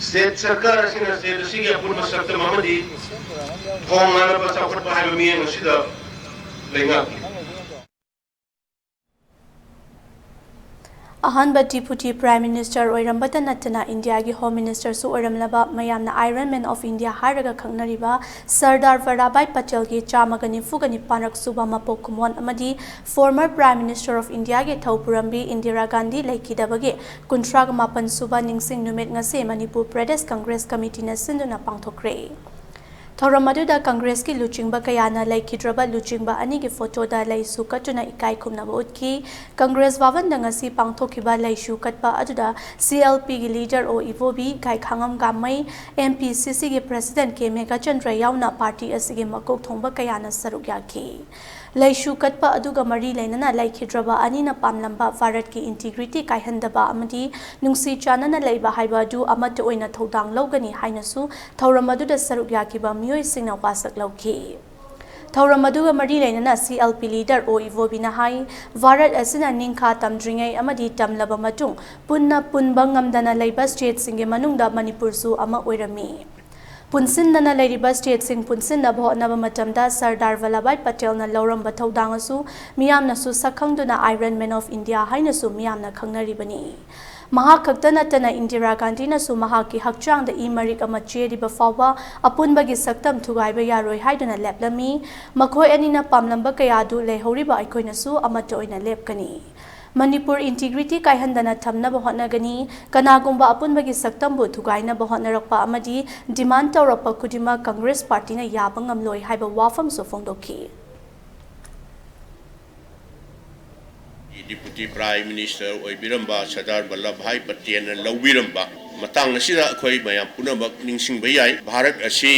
State ꯁꯔꯀꯥꯔ ꯑꯁꯤꯅ state ꯑꯁꯤꯒꯤ ꯑꯄꯨꯟꯕ ꯁꯛꯇꯝ ꯑꯃꯗꯤ ꯊꯣꯡ ꯃꯥꯟꯅꯕ ꯆꯥꯎꯈꯠꯄ ꯍꯥꯏꯕ ꯃꯤꯠꯌꯦꯡ ꯑꯁꯤꯗ ꯂꯩꯉꯥꯛꯂꯤ꯫ ꯑꯍꯥꯟꯕ Deputy Prime Minister ꯑꯣꯏꯔꯝꯕꯇ ꯅꯠꯇꯅ ꯏꯟꯗꯤꯌꯥꯒꯤ Home Minister ꯁꯨ ꯑꯣꯏꯔꯝꯂꯕ, ꯃꯌꯥꯝꯅ Iron Man of India ꯍꯥꯏꯔꯒ ꯈꯪꯅꯔꯤꯕ ꯁꯔꯗꯥꯔ ꯚꯜꯂꯚꯚꯥꯏ ꯄꯇꯦꯜꯒꯤ ꯆꯥꯝꯃꯒ ꯅꯤꯐꯨꯒ ꯅꯤꯄꯥꯟꯔꯛ ꯁꯨꯕ ꯃꯄꯣꯛ ꯀꯨꯝꯑꯣꯟ ꯑꯃꯗꯤ former Prime Minister of India ꯒꯤ ꯊꯧꯄꯨꯔꯝꯕꯤ ꯏꯟꯗꯤꯔꯥ ꯒꯥꯟꯙꯤ ꯂꯩꯈꯤꯗꯕꯒꯤ ꯀꯨꯟꯊ꯭ꯔꯥꯒ ꯃꯥꯄꯟ ꯁꯨꯕ ꯅꯤꯡꯁꯤꯡ ꯅꯨꯃꯤꯠ ꯉꯁꯤ ꯃꯅꯤꯄꯨꯔ ꯄ꯭ꯔꯗꯦꯁ ꯀꯪꯒ꯭ꯔꯦꯁ ꯀꯃꯤꯇꯤꯅ ꯁꯤꯟꯗꯨꯅ ꯄꯥꯡꯊꯣꯛꯈ꯭ꯔꯦ꯫ ꯊꯧꯔꯝ ꯑꯗꯨꯗ ꯀꯪꯒ꯭ꯔꯦꯁꯀꯤ ꯂꯨꯆꯤꯡꯕ ꯀꯌꯥꯅ ꯂꯩꯈꯤꯗ꯭ꯔꯕ ꯂꯨꯆꯤꯡꯕ ꯑꯅꯤꯒꯤ ꯐꯣꯇꯣꯗ ꯂꯩꯁꯨ ꯀꯠꯇꯨꯅ ꯏꯀꯥꯏ ꯈꯨꯝꯅꯕ ꯎꯠꯈꯤ꯫ ꯀꯪꯒ꯭ꯔꯦꯁ ꯚꯕꯟꯗ ꯉꯁꯤ ꯄꯥꯡꯊꯣꯛꯈꯤꯕ ꯂꯩꯁꯨ ꯀꯠꯄ ꯑꯗꯨꯗ C L P ꯒꯤ leader ꯑꯣ ꯏꯕꯣꯕꯤ, ꯒꯥꯏꯈꯥꯉꯝ ꯒꯥꯝꯃꯩ, M P C C ꯒꯤ president ꯀꯦ ꯃꯦꯘꯆꯟꯗ꯭ꯔ ꯌꯥꯎꯅ party ꯑꯁꯤꯒꯤ ꯃꯀꯣꯛ ꯊꯣꯡꯕ ꯀꯌꯥꯅ ꯁꯔꯨꯛ ꯌꯥꯈꯤ꯫ ꯂꯩꯁꯨ ꯀꯠꯄ ꯑꯗꯨꯒ ꯃꯔꯤ ꯂꯩꯅꯅ ꯂꯩꯈꯤꯗ꯭ꯔꯕ ꯑꯅꯤꯅ ꯄꯥꯝꯂꯝꯕ ꯚꯥꯔꯠꯀꯤ integrity ꯀꯥꯏꯍꯟꯗꯕ ꯑꯃꯗꯤ ꯅꯨꯡꯁꯤ ꯆꯥꯟꯅꯅ ꯂꯩꯕ ꯍꯥꯏꯕ ꯑꯗꯨ ꯑꯃꯠꯇ ꯑꯣꯏꯅ ꯊꯧꯗꯥꯡ ꯂꯧꯒꯅꯤ ꯍꯥꯏꯅꯁꯨ ꯊꯧꯔꯝ ꯑꯗꯨꯗ ꯁꯔꯨꯛ ꯌꯥꯈꯤꯕ ꯃꯤꯑꯣꯏꯁꯤꯡꯅ ꯋꯥꯁꯛ ꯂꯧꯈꯤ꯫ ꯊꯧꯔꯝ ꯑꯗꯨꯒ ꯃꯔꯤ ꯂꯩꯅꯅ C L P leader ꯑꯣ ꯏꯕꯣꯕꯤꯅ ꯍꯥꯏ, ꯚꯥꯔꯠ ꯑꯁꯤꯅ ꯅꯤꯡꯈꯥ ꯇꯝꯗ꯭ꯔꯤꯉꯩ ꯑꯃꯗꯤ ꯇꯝꯂꯕ ꯃꯇꯨꯡ ꯄꯨꯟꯅ ꯄꯨꯟꯕ ꯉꯝꯗꯅ ꯂꯩꯕ stateꯁꯤꯡꯒꯤ ꯃꯅꯨꯡꯗ ꯃꯅꯤꯄꯨꯔꯁꯨ ꯑꯃ ꯑꯣꯏꯔꯝꯃꯤ꯫ ꯄꯨꯟꯁꯤꯟꯗꯅ ꯂꯩꯔꯤꯕ stateꯁꯤꯡ ꯄꯨꯟꯁꯤꯟꯅꯕ ꯍꯣꯠꯅꯕ ꯃꯇꯝꯗ ꯁꯔꯗꯥꯔ ꯚꯜꯂꯚꯚꯥꯏ ꯄꯇꯦꯜꯅ ꯂꯧꯔꯝꯕ ꯊꯧꯗꯥꯡ ꯑꯁꯨ ꯃꯤꯌꯥꯝꯅꯁꯨ ꯁꯛꯈꯪꯗꯨꯅ Iron Man of India ꯍꯥꯏꯅꯁꯨ ꯃꯤꯌꯥꯝꯅ ꯈꯪꯅꯔꯤꯕꯅꯤ꯫ ꯃꯍꯥꯛ ꯈꯛꯇ ꯅꯠꯇꯅ ꯏꯟꯗꯤꯔꯥ ꯒꯥꯟꯙꯤꯅꯁꯨ ꯃꯍꯥꯛꯀꯤ ꯍꯛꯆꯥꯡꯗ ꯏ ꯃꯔꯤꯛ ꯑꯃ ꯆꯦꯜꯂꯤꯕ ꯐꯥꯎꯕ ꯑꯄꯨꯟꯕꯒꯤ ꯁꯛꯇꯝ ꯊꯨꯒꯥꯏꯕ ꯌꯥꯔꯣꯏ ꯍꯥꯏꯗꯨꯅ ꯂꯦꯞꯂꯝꯃꯤ꯫ ꯃꯈꯣꯏ ꯑꯅꯤꯅ ꯄꯥꯝꯂꯝꯕ ꯀꯌꯥꯗꯨ ꯂꯩꯍꯧꯔꯤꯕ ꯑꯩꯈꯣꯏꯅꯁꯨ ꯑꯃꯠꯇ ꯑꯣꯏꯅ ꯂꯦꯞꯀꯅꯤ꯫ ꯃꯅꯤꯄꯨꯔ ꯏꯟꯇꯤꯒ꯭ꯔꯤꯇꯤ ꯀꯥꯏꯍꯟꯗꯅ ꯊꯝꯅꯕ ꯍꯣꯠꯅꯒꯅꯤ꯫ ꯀꯅꯥꯒꯨꯝꯕ ꯑꯄꯨꯟꯕꯒꯤ ꯁꯛꯇꯝꯕꯨ ꯊꯨꯒꯥꯏꯅꯕ ꯍꯣꯠꯅꯔꯛꯄ ꯑꯃꯗꯤ ꯗꯤꯃꯥꯟ ꯇꯧꯔꯛꯄ ꯈꯨꯗꯤꯡꯃꯛ ꯀꯪꯒ꯭ꯔꯦꯁ ꯄꯥꯔꯇꯤꯅ ꯌꯥꯕ ꯉꯝꯂꯣꯏ ꯍꯥꯏꯕ ꯋꯥꯐꯝꯁꯨ ꯐꯣꯡꯗꯣꯛꯈꯤ꯫ ꯗꯤꯄꯨꯇꯤ ꯄ꯭ꯔꯥꯏꯝ ꯃꯤꯅꯤꯁꯇꯔ ꯑꯣꯏꯕꯤꯔꯝꯕ ꯁꯔꯗꯥꯔ ꯕꯜꯂꯚ ꯚꯥꯏ ꯄꯇꯦꯜꯅ ꯂꯧꯕꯤꯔꯝꯕ ꯃꯇꯥꯡ ꯑꯁꯤꯗ ꯑꯩꯈꯣꯏ ꯃꯌꯥꯝ ꯄꯨꯝꯅꯃꯛ ꯅꯤꯡꯁꯤꯡꯕ ꯌꯥꯏ꯫ ꯚꯥꯔꯠ ꯑꯁꯤ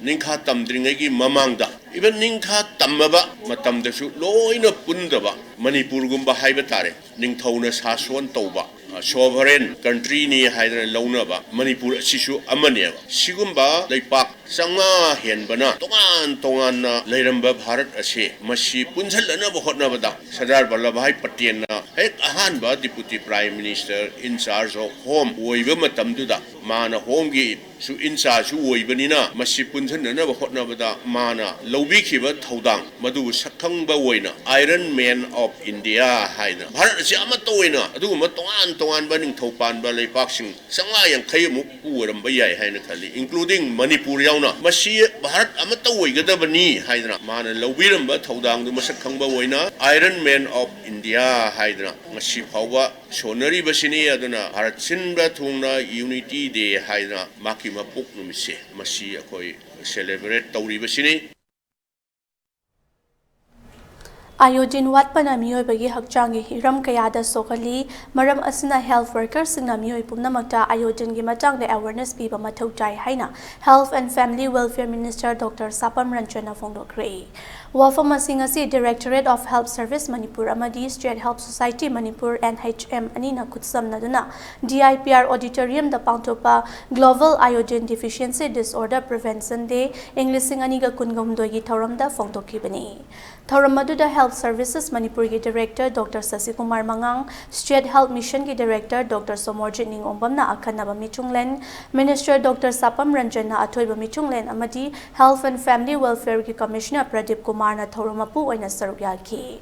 ꯅꯤꯡꯈꯥ ꯇꯝꯗ꯭ꯔꯤꯉꯩꯒꯤ ꯃꯃꯥꯡꯗ, even ꯅꯤꯡꯈꯥ ꯇꯝꯃꯕ ꯃꯇꯝꯗꯁꯨ ꯂꯣꯏꯅ ꯄꯨꯟꯗꯕ ꯃꯅꯤꯄꯨꯔꯒꯨꯝꯕ ꯍꯥꯏꯕ ꯇꯥꯔꯦ, ꯅꯤꯡꯊꯧꯅ ꯁꯥꯁꯣꯟ ꯇꯧꯕ, sovereign countryꯅꯤ ꯍꯥꯏꯗꯅ ꯂꯧꯅꯕ ꯃꯅꯤꯄꯨꯔ ꯑꯁꯤꯁꯨ ꯑꯃꯅꯦꯕ꯫ ꯁꯤꯒꯨꯝꯕ ꯂꯩꯄꯥꯛ ꯆꯥꯝꯃꯉꯥ ꯍꯦꯟꯕꯅ ꯇꯣꯉꯥꯟ ꯇꯣꯉꯥꯟꯅ ꯂꯩꯔꯝꯕ ꯚꯥꯔꯠ ꯑꯁꯤ ꯃꯁꯤ ꯄꯨꯟꯁꯤꯜꯂꯅꯕ ꯍꯣꯠꯅꯕꯗ ꯁꯔꯗꯥꯔ ꯚꯜꯂꯚ ꯚꯥꯏ ꯄꯇꯦꯜꯅ ꯍꯦꯛ ꯑꯍꯥꯟꯕ deputy prime minister in charge of home ꯑꯣꯏꯕ ꯃꯇꯝꯗꯨꯗ ꯃꯥꯅ ꯍꯣꯝꯒꯤꯁꯨ in chargeꯁꯨ ꯑꯣꯏꯕꯅꯤꯅ ꯃꯁꯤ ꯄꯨꯟꯁꯤꯟꯅꯅꯕ ꯍꯣꯠꯅꯕꯗ ꯃꯥꯅ ꯂꯧꯕꯤꯈꯤꯕ ꯊꯧꯗꯥꯡ ꯃꯗꯨꯕꯨ ꯁꯛꯈꯪꯕ ꯑꯣꯏꯅ Iron Man of India ꯍꯥꯏꯗꯅ ꯚꯥꯔꯠ ꯑꯁꯤ ꯑꯃꯠꯇ ꯑꯣꯏꯅ ꯑꯗꯨꯒꯨꯝꯕ ꯇꯣꯉꯥꯟ ꯇꯣꯉꯥꯟꯕ ꯅꯤꯡꯊꯧ ꯄꯥꯟꯕ ꯂꯩꯄꯥꯛꯁꯤꯡ ꯆꯥꯝꯃꯉꯥ ꯌꯥꯡꯈꯩ ꯑꯃꯨꯛ ꯄꯨ ꯑꯣꯏꯔꯝꯕ ꯌꯥꯏ ꯍꯥꯏꯅ ꯈꯜꯂꯤ, including ꯃꯅꯤꯄꯨꯔ ꯌꯥꯎꯅ꯫ ꯃꯁꯤ ꯚꯥꯔꯠ ꯑꯃꯠꯇ ꯑꯣꯏꯒꯗꯕꯅꯤ ꯍꯥꯏꯗꯅ ꯃꯥꯅ ꯂꯧꯕꯤꯔꯝꯕ ꯊꯧꯗꯥꯡꯗꯨ ꯃꯁꯛ ꯈꯪꯕ ꯑꯣꯏꯅ Iron Man of India ꯍꯥꯏꯗꯅ ꯉꯁꯤ ꯐꯥꯎꯕ ꯁꯣꯟꯅꯔꯤꯕꯁꯤꯅꯤ꯫ ꯑꯗꯨꯅ ꯚꯥꯔꯠ ꯁꯤꯟꯕ ꯊꯨꯡꯅ Unity Day ꯍꯥꯏꯗꯅ ꯃꯍꯥꯛꯀꯤ ꯃꯄꯣꯛ ꯅꯨꯃꯤꯠꯁꯦ ꯃꯁꯤ ꯑꯩꯈꯣꯏ celebrate ꯇꯧꯔꯤꯕꯁꯤꯅꯤ꯫ ꯑꯥꯏꯑꯣꯗꯤꯟ ꯋꯥꯠꯄꯅ ꯃꯤꯑꯣꯏꯕꯒꯤ ꯍꯛꯆꯥꯡꯒꯤ ꯍꯤꯔꯝ ꯀꯌꯥꯗ ꯁꯣꯛꯍꯜꯂꯤ꯫ ꯃꯔꯝ ꯑꯁꯤꯅ health workerꯁꯤꯡꯅ ꯃꯤꯑꯣꯏ ꯄꯨꯝꯅꯃꯛꯇ ꯑꯥꯏꯑꯣꯗꯤꯟꯒꯤ ꯃꯇꯥꯡꯗ awareness ꯄꯤꯕ ꯃꯊꯧ ꯇꯥꯏ ꯍꯥꯏꯅ Health and Family Welfare Minister Doctor ꯁꯥꯄꯝ ꯔꯟꯖꯟꯅ ꯐꯣꯡꯗꯣꯛꯈ꯭ꯔꯦ꯫ ꯋꯥꯐꯝ ꯑꯁꯤ ꯉꯁꯤ Directorate of Health Service Manipur ꯑꯃꯗꯤ State Health Society Manipur, N H M, ꯑꯅꯤꯅ ꯈꯨꯠꯁꯝꯅꯗꯨꯅ D I P R Auditoriumꯗ ꯄꯥꯡꯊꯣꯛꯄ Global Iodine Deficiency Disorder Prevention Day ꯏꯪ ꯂꯤꯁꯤꯡ ꯑꯅꯤꯒ ꯀꯨꯟꯒ ꯍꯨꯝꯗꯣꯏꯒꯤ ꯊꯧꯔꯝꯗ ꯐꯣꯡꯗꯣꯛꯈꯤꯕꯅꯤ꯫ ꯊꯧꯔꯝ ꯑꯗꯨꯗ Health Services ꯃꯅꯤꯄꯨꯔꯒꯤ Director Doctor ꯁꯁꯤꯀꯨꯃꯥꯔ ꯃꯉꯥꯡ, State Health Missionꯒꯤ Director Doctor Somorjit ꯅꯤꯡꯉꯣꯝꯕꯝꯅ ꯑꯈꯟꯅꯕ ꯃꯤꯆꯨꯡꯂꯦꯟ, Minister Doctor ꯁꯥꯄꯝ ꯔꯟꯖꯟꯅ ꯑꯊꯣꯏꯕ ꯃꯤꯆꯨꯡꯂꯦꯟ ꯑꯃꯗꯤ Health and Family Welfareꯒꯤ Commissioner Pradeep ꯀꯨꯃꯥꯔꯅ ꯊꯧꯔꯝ ꯃꯄꯨ ꯑꯣꯏꯅ ꯁꯔꯨꯛ ꯌꯥꯈꯤ꯫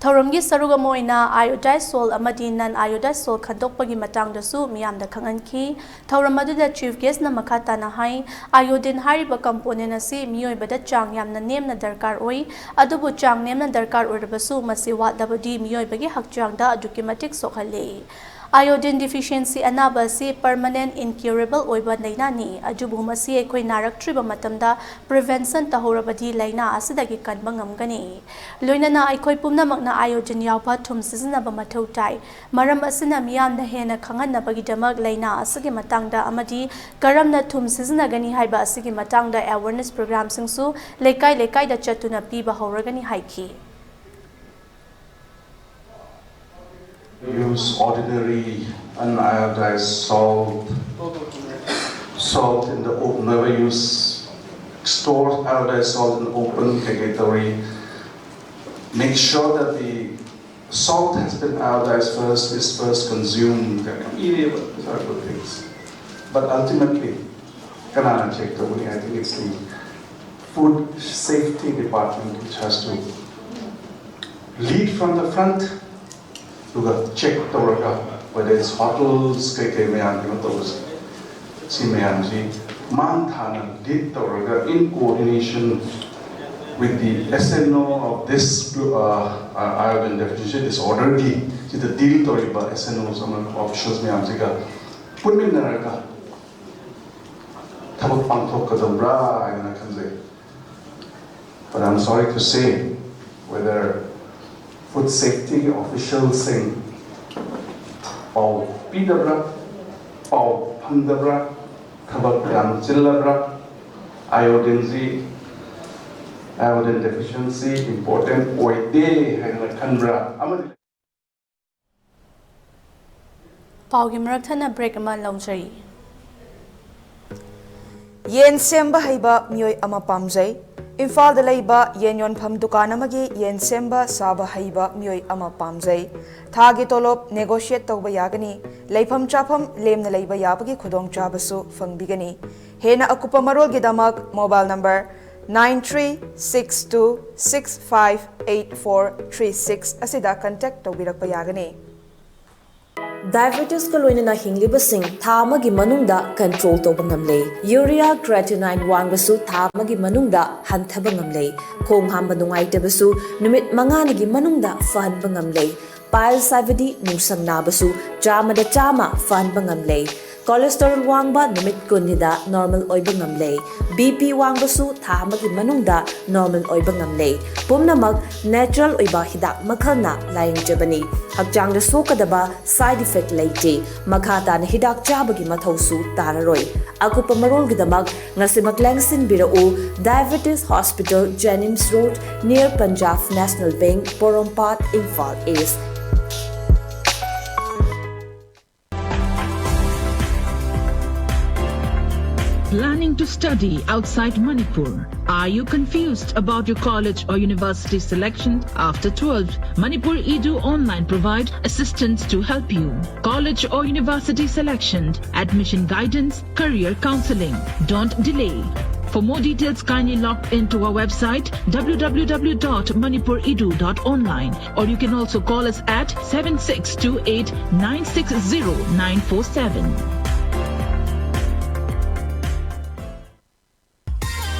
ꯊꯧꯔꯝꯒꯤ ꯁꯔꯨꯛ ꯑꯃ ꯑꯣꯏꯅ iodized salt ꯑꯃꯗꯤ non iodized salt ꯈꯟꯗꯣꯛꯄꯒꯤ ꯃꯇꯥꯡꯗꯁꯨ ꯃꯤꯌꯥꯝꯗ ꯈꯪꯍꯟꯈꯤ꯫ ꯊꯧꯔꯝ ꯑꯗꯨꯗ chief guest ꯅ ꯃꯈꯥ ꯇꯥꯅ ꯍꯥꯏ, iodine ꯍꯥꯏꯔꯤꯕ component ꯑꯁꯤ ꯃꯤꯑꯣꯏꯕꯗ ꯆꯥꯡ ꯌꯥꯝꯅ ꯅꯦꯝꯅ ꯗꯔꯀꯥꯔ ꯑꯣꯏ, ꯑꯗꯨꯕꯨ ꯆꯥꯡ ꯅꯦꯝꯅ ꯗꯔꯀꯥꯔ ꯑꯣꯏꯔꯕꯁꯨ ꯃꯁꯤ ꯋꯥꯠꯂꯕꯗꯤ ꯃꯤꯑꯣꯏꯕꯒꯤ ꯍꯛꯆꯥꯡꯗ ꯑꯗꯨꯛꯀꯤ ꯃꯇꯤꯛ ꯁꯣꯛꯍꯜꯂꯤ꯫ Iodine deficiency ꯑꯅꯥꯕ ꯑꯁꯤ permanent incurable ꯑꯣꯏꯕ ꯂꯥꯏꯅꯥꯅꯤ, ꯑꯗꯨꯕꯨ ꯃꯁꯤ ꯑꯩꯈꯣꯏ ꯅꯥꯔꯛꯇ꯭ꯔꯤꯕ ꯃꯇꯝꯗ prevention ꯇꯧꯍꯧꯔꯕꯗꯤ ꯂꯥꯏꯅꯥ ꯑꯁꯤꯗꯒꯤ ꯀꯟꯕ ꯉꯝꯒꯅꯤ꯫ ꯂꯣꯏꯅꯅ ꯑꯩꯈꯣꯏ ꯄꯨꯝꯅꯃꯛꯅ iodine ꯌꯥꯎꯕ ꯊꯨꯝ ꯁꯤꯖꯤꯟꯅꯕ ꯃꯊꯧ ꯇꯥꯏ꯫ ꯃꯔꯝ ꯑꯁꯤꯅ ꯃꯤꯌꯥꯝꯗ ꯍꯦꯟꯅ ꯈꯪꯍꯟꯅꯕꯒꯤꯗꯃꯛ ꯂꯥꯏꯅꯥ ꯑꯁꯤꯒꯤ ꯃꯇꯥꯡꯗ ꯑꯃꯗꯤ ꯀꯔꯝꯅ ꯊꯨꯝ ꯁꯤꯖꯤꯟꯅꯒꯅꯤ ꯍꯥꯏꯕ ꯑꯁꯤꯒꯤ ꯃꯇꯥꯡꯗ awareness program ꯁꯤꯡꯁꯨ ꯂꯩꯀꯥꯏ ꯂꯩꯀꯥꯏꯗ ꯆꯠꯇꯨꯅ ꯄꯤꯕ ꯍꯧꯔꯒꯅꯤ ꯍꯥꯏꯈꯤ꯫ Use ordinary unanodized salt, salt in the open, never use, store iodized salt in the open, ꯀꯩꯀꯩ ꯇꯧꯔꯤ. Make sure that the salt has been iodized first, is first consumed, ꯀꯥꯏꯅ ꯌꯥꯝ ꯏꯔꯦꯕ, these are good things. But ultimately, ꯀꯅꯥꯅ check ꯇꯧꯒꯅꯤ? I think it's the food safety department which has to lead from the front, ꯑꯗꯨꯒ check ꯇꯧꯔꯒ, whether it's hotels, ꯀꯩꯀꯩ ꯃꯌꯥꯝ ꯀꯩꯅꯣ ꯇꯧꯕꯁꯦ, ꯁꯤ ꯃꯌꯥꯝꯁꯤ ꯃꯥꯡ ꯊꯥꯅ lead ꯇꯧꯔꯒ, in coordination with the S N O of this, uh, uh, iodine deficiency disorder ꯒꯤ ꯁꯤꯗ deal ꯇꯧꯔꯤꯕ S N Os ꯑꯃ officials ꯃꯌꯥꯝꯁꯤꯒ ꯄꯨꯟꯃꯤꯟꯅꯔꯒ ꯊꯕꯛ ꯄꯥꯡꯊꯣꯛꯀꯗꯕ꯭ꯔꯥ ꯍꯥꯏꯅ ꯈꯟꯖꯩ꯫ But I'm sorry to say, whether food safety ꯒꯤ officials ꯁꯤꯡ ꯄꯥꯎ ꯄꯤꯗꯕ꯭ꯔꯥ, ꯄꯥꯎ ꯐꯪꯗꯕ꯭ꯔꯥ, ꯊꯕꯛ ꯌꯥꯝ ꯆꯤꯜꯂꯕ꯭ꯔꯥ, iodine ꯁꯤ, iodine deficiency important ꯑꯣꯏꯗꯦ ꯍꯥꯏꯅ ꯈꯟꯕ꯭ꯔꯥ, ꯑꯃꯗꯤ ꯄꯥꯎꯒꯤ ꯃꯔꯛ ꯊꯠꯅ break ꯑꯃ ꯂꯧꯖꯔꯤ꯫ ꯌꯦꯟ ꯁꯦꯝꯕ ꯍꯩꯕ ꯃꯤꯑꯣꯏ ꯑꯃ ꯄꯥꯝꯖꯩ꯫ ꯏꯝꯐꯥꯜꯗ ꯂꯩꯕ ꯌꯦꯟ ꯌꯣꯟꯐꯝ ꯗꯨꯀꯥꯟ ꯑꯃꯒꯤ ꯌꯦꯟ ꯁꯦꯝꯕ ꯁꯥꯕ ꯍꯩꯕ ꯃꯤꯑꯣꯏ ꯑꯃ ꯄꯥꯝꯖꯩ꯫ ꯊꯥꯒꯤ ꯇꯣꯂꯣꯞ negotiate ꯇꯧꯕ ꯌꯥꯒꯅꯤ꯫ ꯂꯩꯐꯝ ꯆꯥꯐꯝ ꯂꯦꯝꯅ ꯂꯩꯕ ꯌꯥꯕꯒꯤ ꯈꯨꯗꯣꯡꯆꯥꯕꯁꯨ ꯐꯪꯕꯤꯒꯅꯤ꯫ ꯍꯦꯟꯅ ꯑꯀꯨꯞꯄ ꯃꯔꯣꯜꯒꯤꯗꯃꯛ mobile number nine three six two six five eight four three six ꯑꯁꯤꯗ contact ꯇꯧꯕꯤꯔꯛꯄ ꯌꯥꯒꯅꯤ꯫ Diabetesꯀ ꯂꯣꯏꯅꯅ ꯍꯤꯡꯂꯤꯕꯁꯤꯡ ꯊꯥ ꯑꯃꯒꯤ ꯃꯅꯨꯡꯗ control ꯇꯧꯕ ꯉꯝꯂꯦ꯫ Urea creatinine ꯋꯥꯡꯕꯁꯨ ꯊꯥ ꯑꯃꯒꯤ ꯃꯅꯨꯡꯗ ꯍꯟꯊꯕ ꯉꯝꯂꯦ꯫ ꯈꯣꯡ ꯍꯥꯝꯕ ꯅꯨꯡꯉꯥꯏꯇꯕꯁꯨ ꯅꯨꯃꯤꯠ ꯃꯉꯥꯅꯤꯒꯤ ꯃꯅꯨꯡꯗ ꯐꯍꯟꯕ ꯉꯝꯂꯦ꯫ Piles ꯍꯥꯏꯕꯗꯤ ꯅꯨꯡꯁꯪ ꯅꯥꯕꯁꯨ ꯆꯥꯝꯃꯗ ꯆꯥꯝꯃ ꯐꯍꯟꯕ ꯉꯝꯂꯦ꯫ Cholesterol ꯋꯥꯡꯕ ꯅꯨꯃꯤꯠ ꯀꯨꯟꯅꯤꯗ normal ꯑꯣꯏꯕ ꯉꯝꯂꯦ꯫ BP ꯋꯥꯡꯕꯁꯨ ꯊꯥ ꯑꯃꯒꯤ ꯃꯅꯨꯡꯗ normal ꯑꯣꯏꯕ ꯉꯝꯂꯦ꯫ ꯄꯨꯝꯅꯃꯛ natural ꯑꯣꯏꯕ ꯍꯤꯗꯥꯛ ꯃꯈꯜꯅ ꯂꯥꯌꯦꯡꯖꯕꯅꯤ꯫ ꯍꯛꯆꯥꯡꯗ ꯁꯣꯛꯀꯗꯕ side effect ꯂꯩꯇꯦ꯫ ꯃꯈꯥ ꯇꯥꯅ ꯍꯤꯗꯥꯛ ꯆꯥꯕꯒꯤ ꯃꯊꯧꯁꯨ ꯇꯥꯔꯔꯣꯏ꯫ ꯑꯀꯨꯞꯄ ꯃꯔꯣꯜꯒꯤꯗꯃꯛ ꯉꯁꯤꯃꯛ ꯂꯦꯡꯁꯤꯟꯕꯤꯔꯛꯎ, Diabetes Hospital, Jenims Road, near Punjab National Bank, Porompat, Imphal East꯫ Planning to study outside Manipur? Are you confused about your college or university selection after twelve? Manipur Edu Online provide assistance to help you. College or university selection, admission guidance, career counseling. Don't delay. For more details, kindly log into our website w w w dot manipur edu dot online, or you can also call us at seven six two eight nine six zero nine four seven.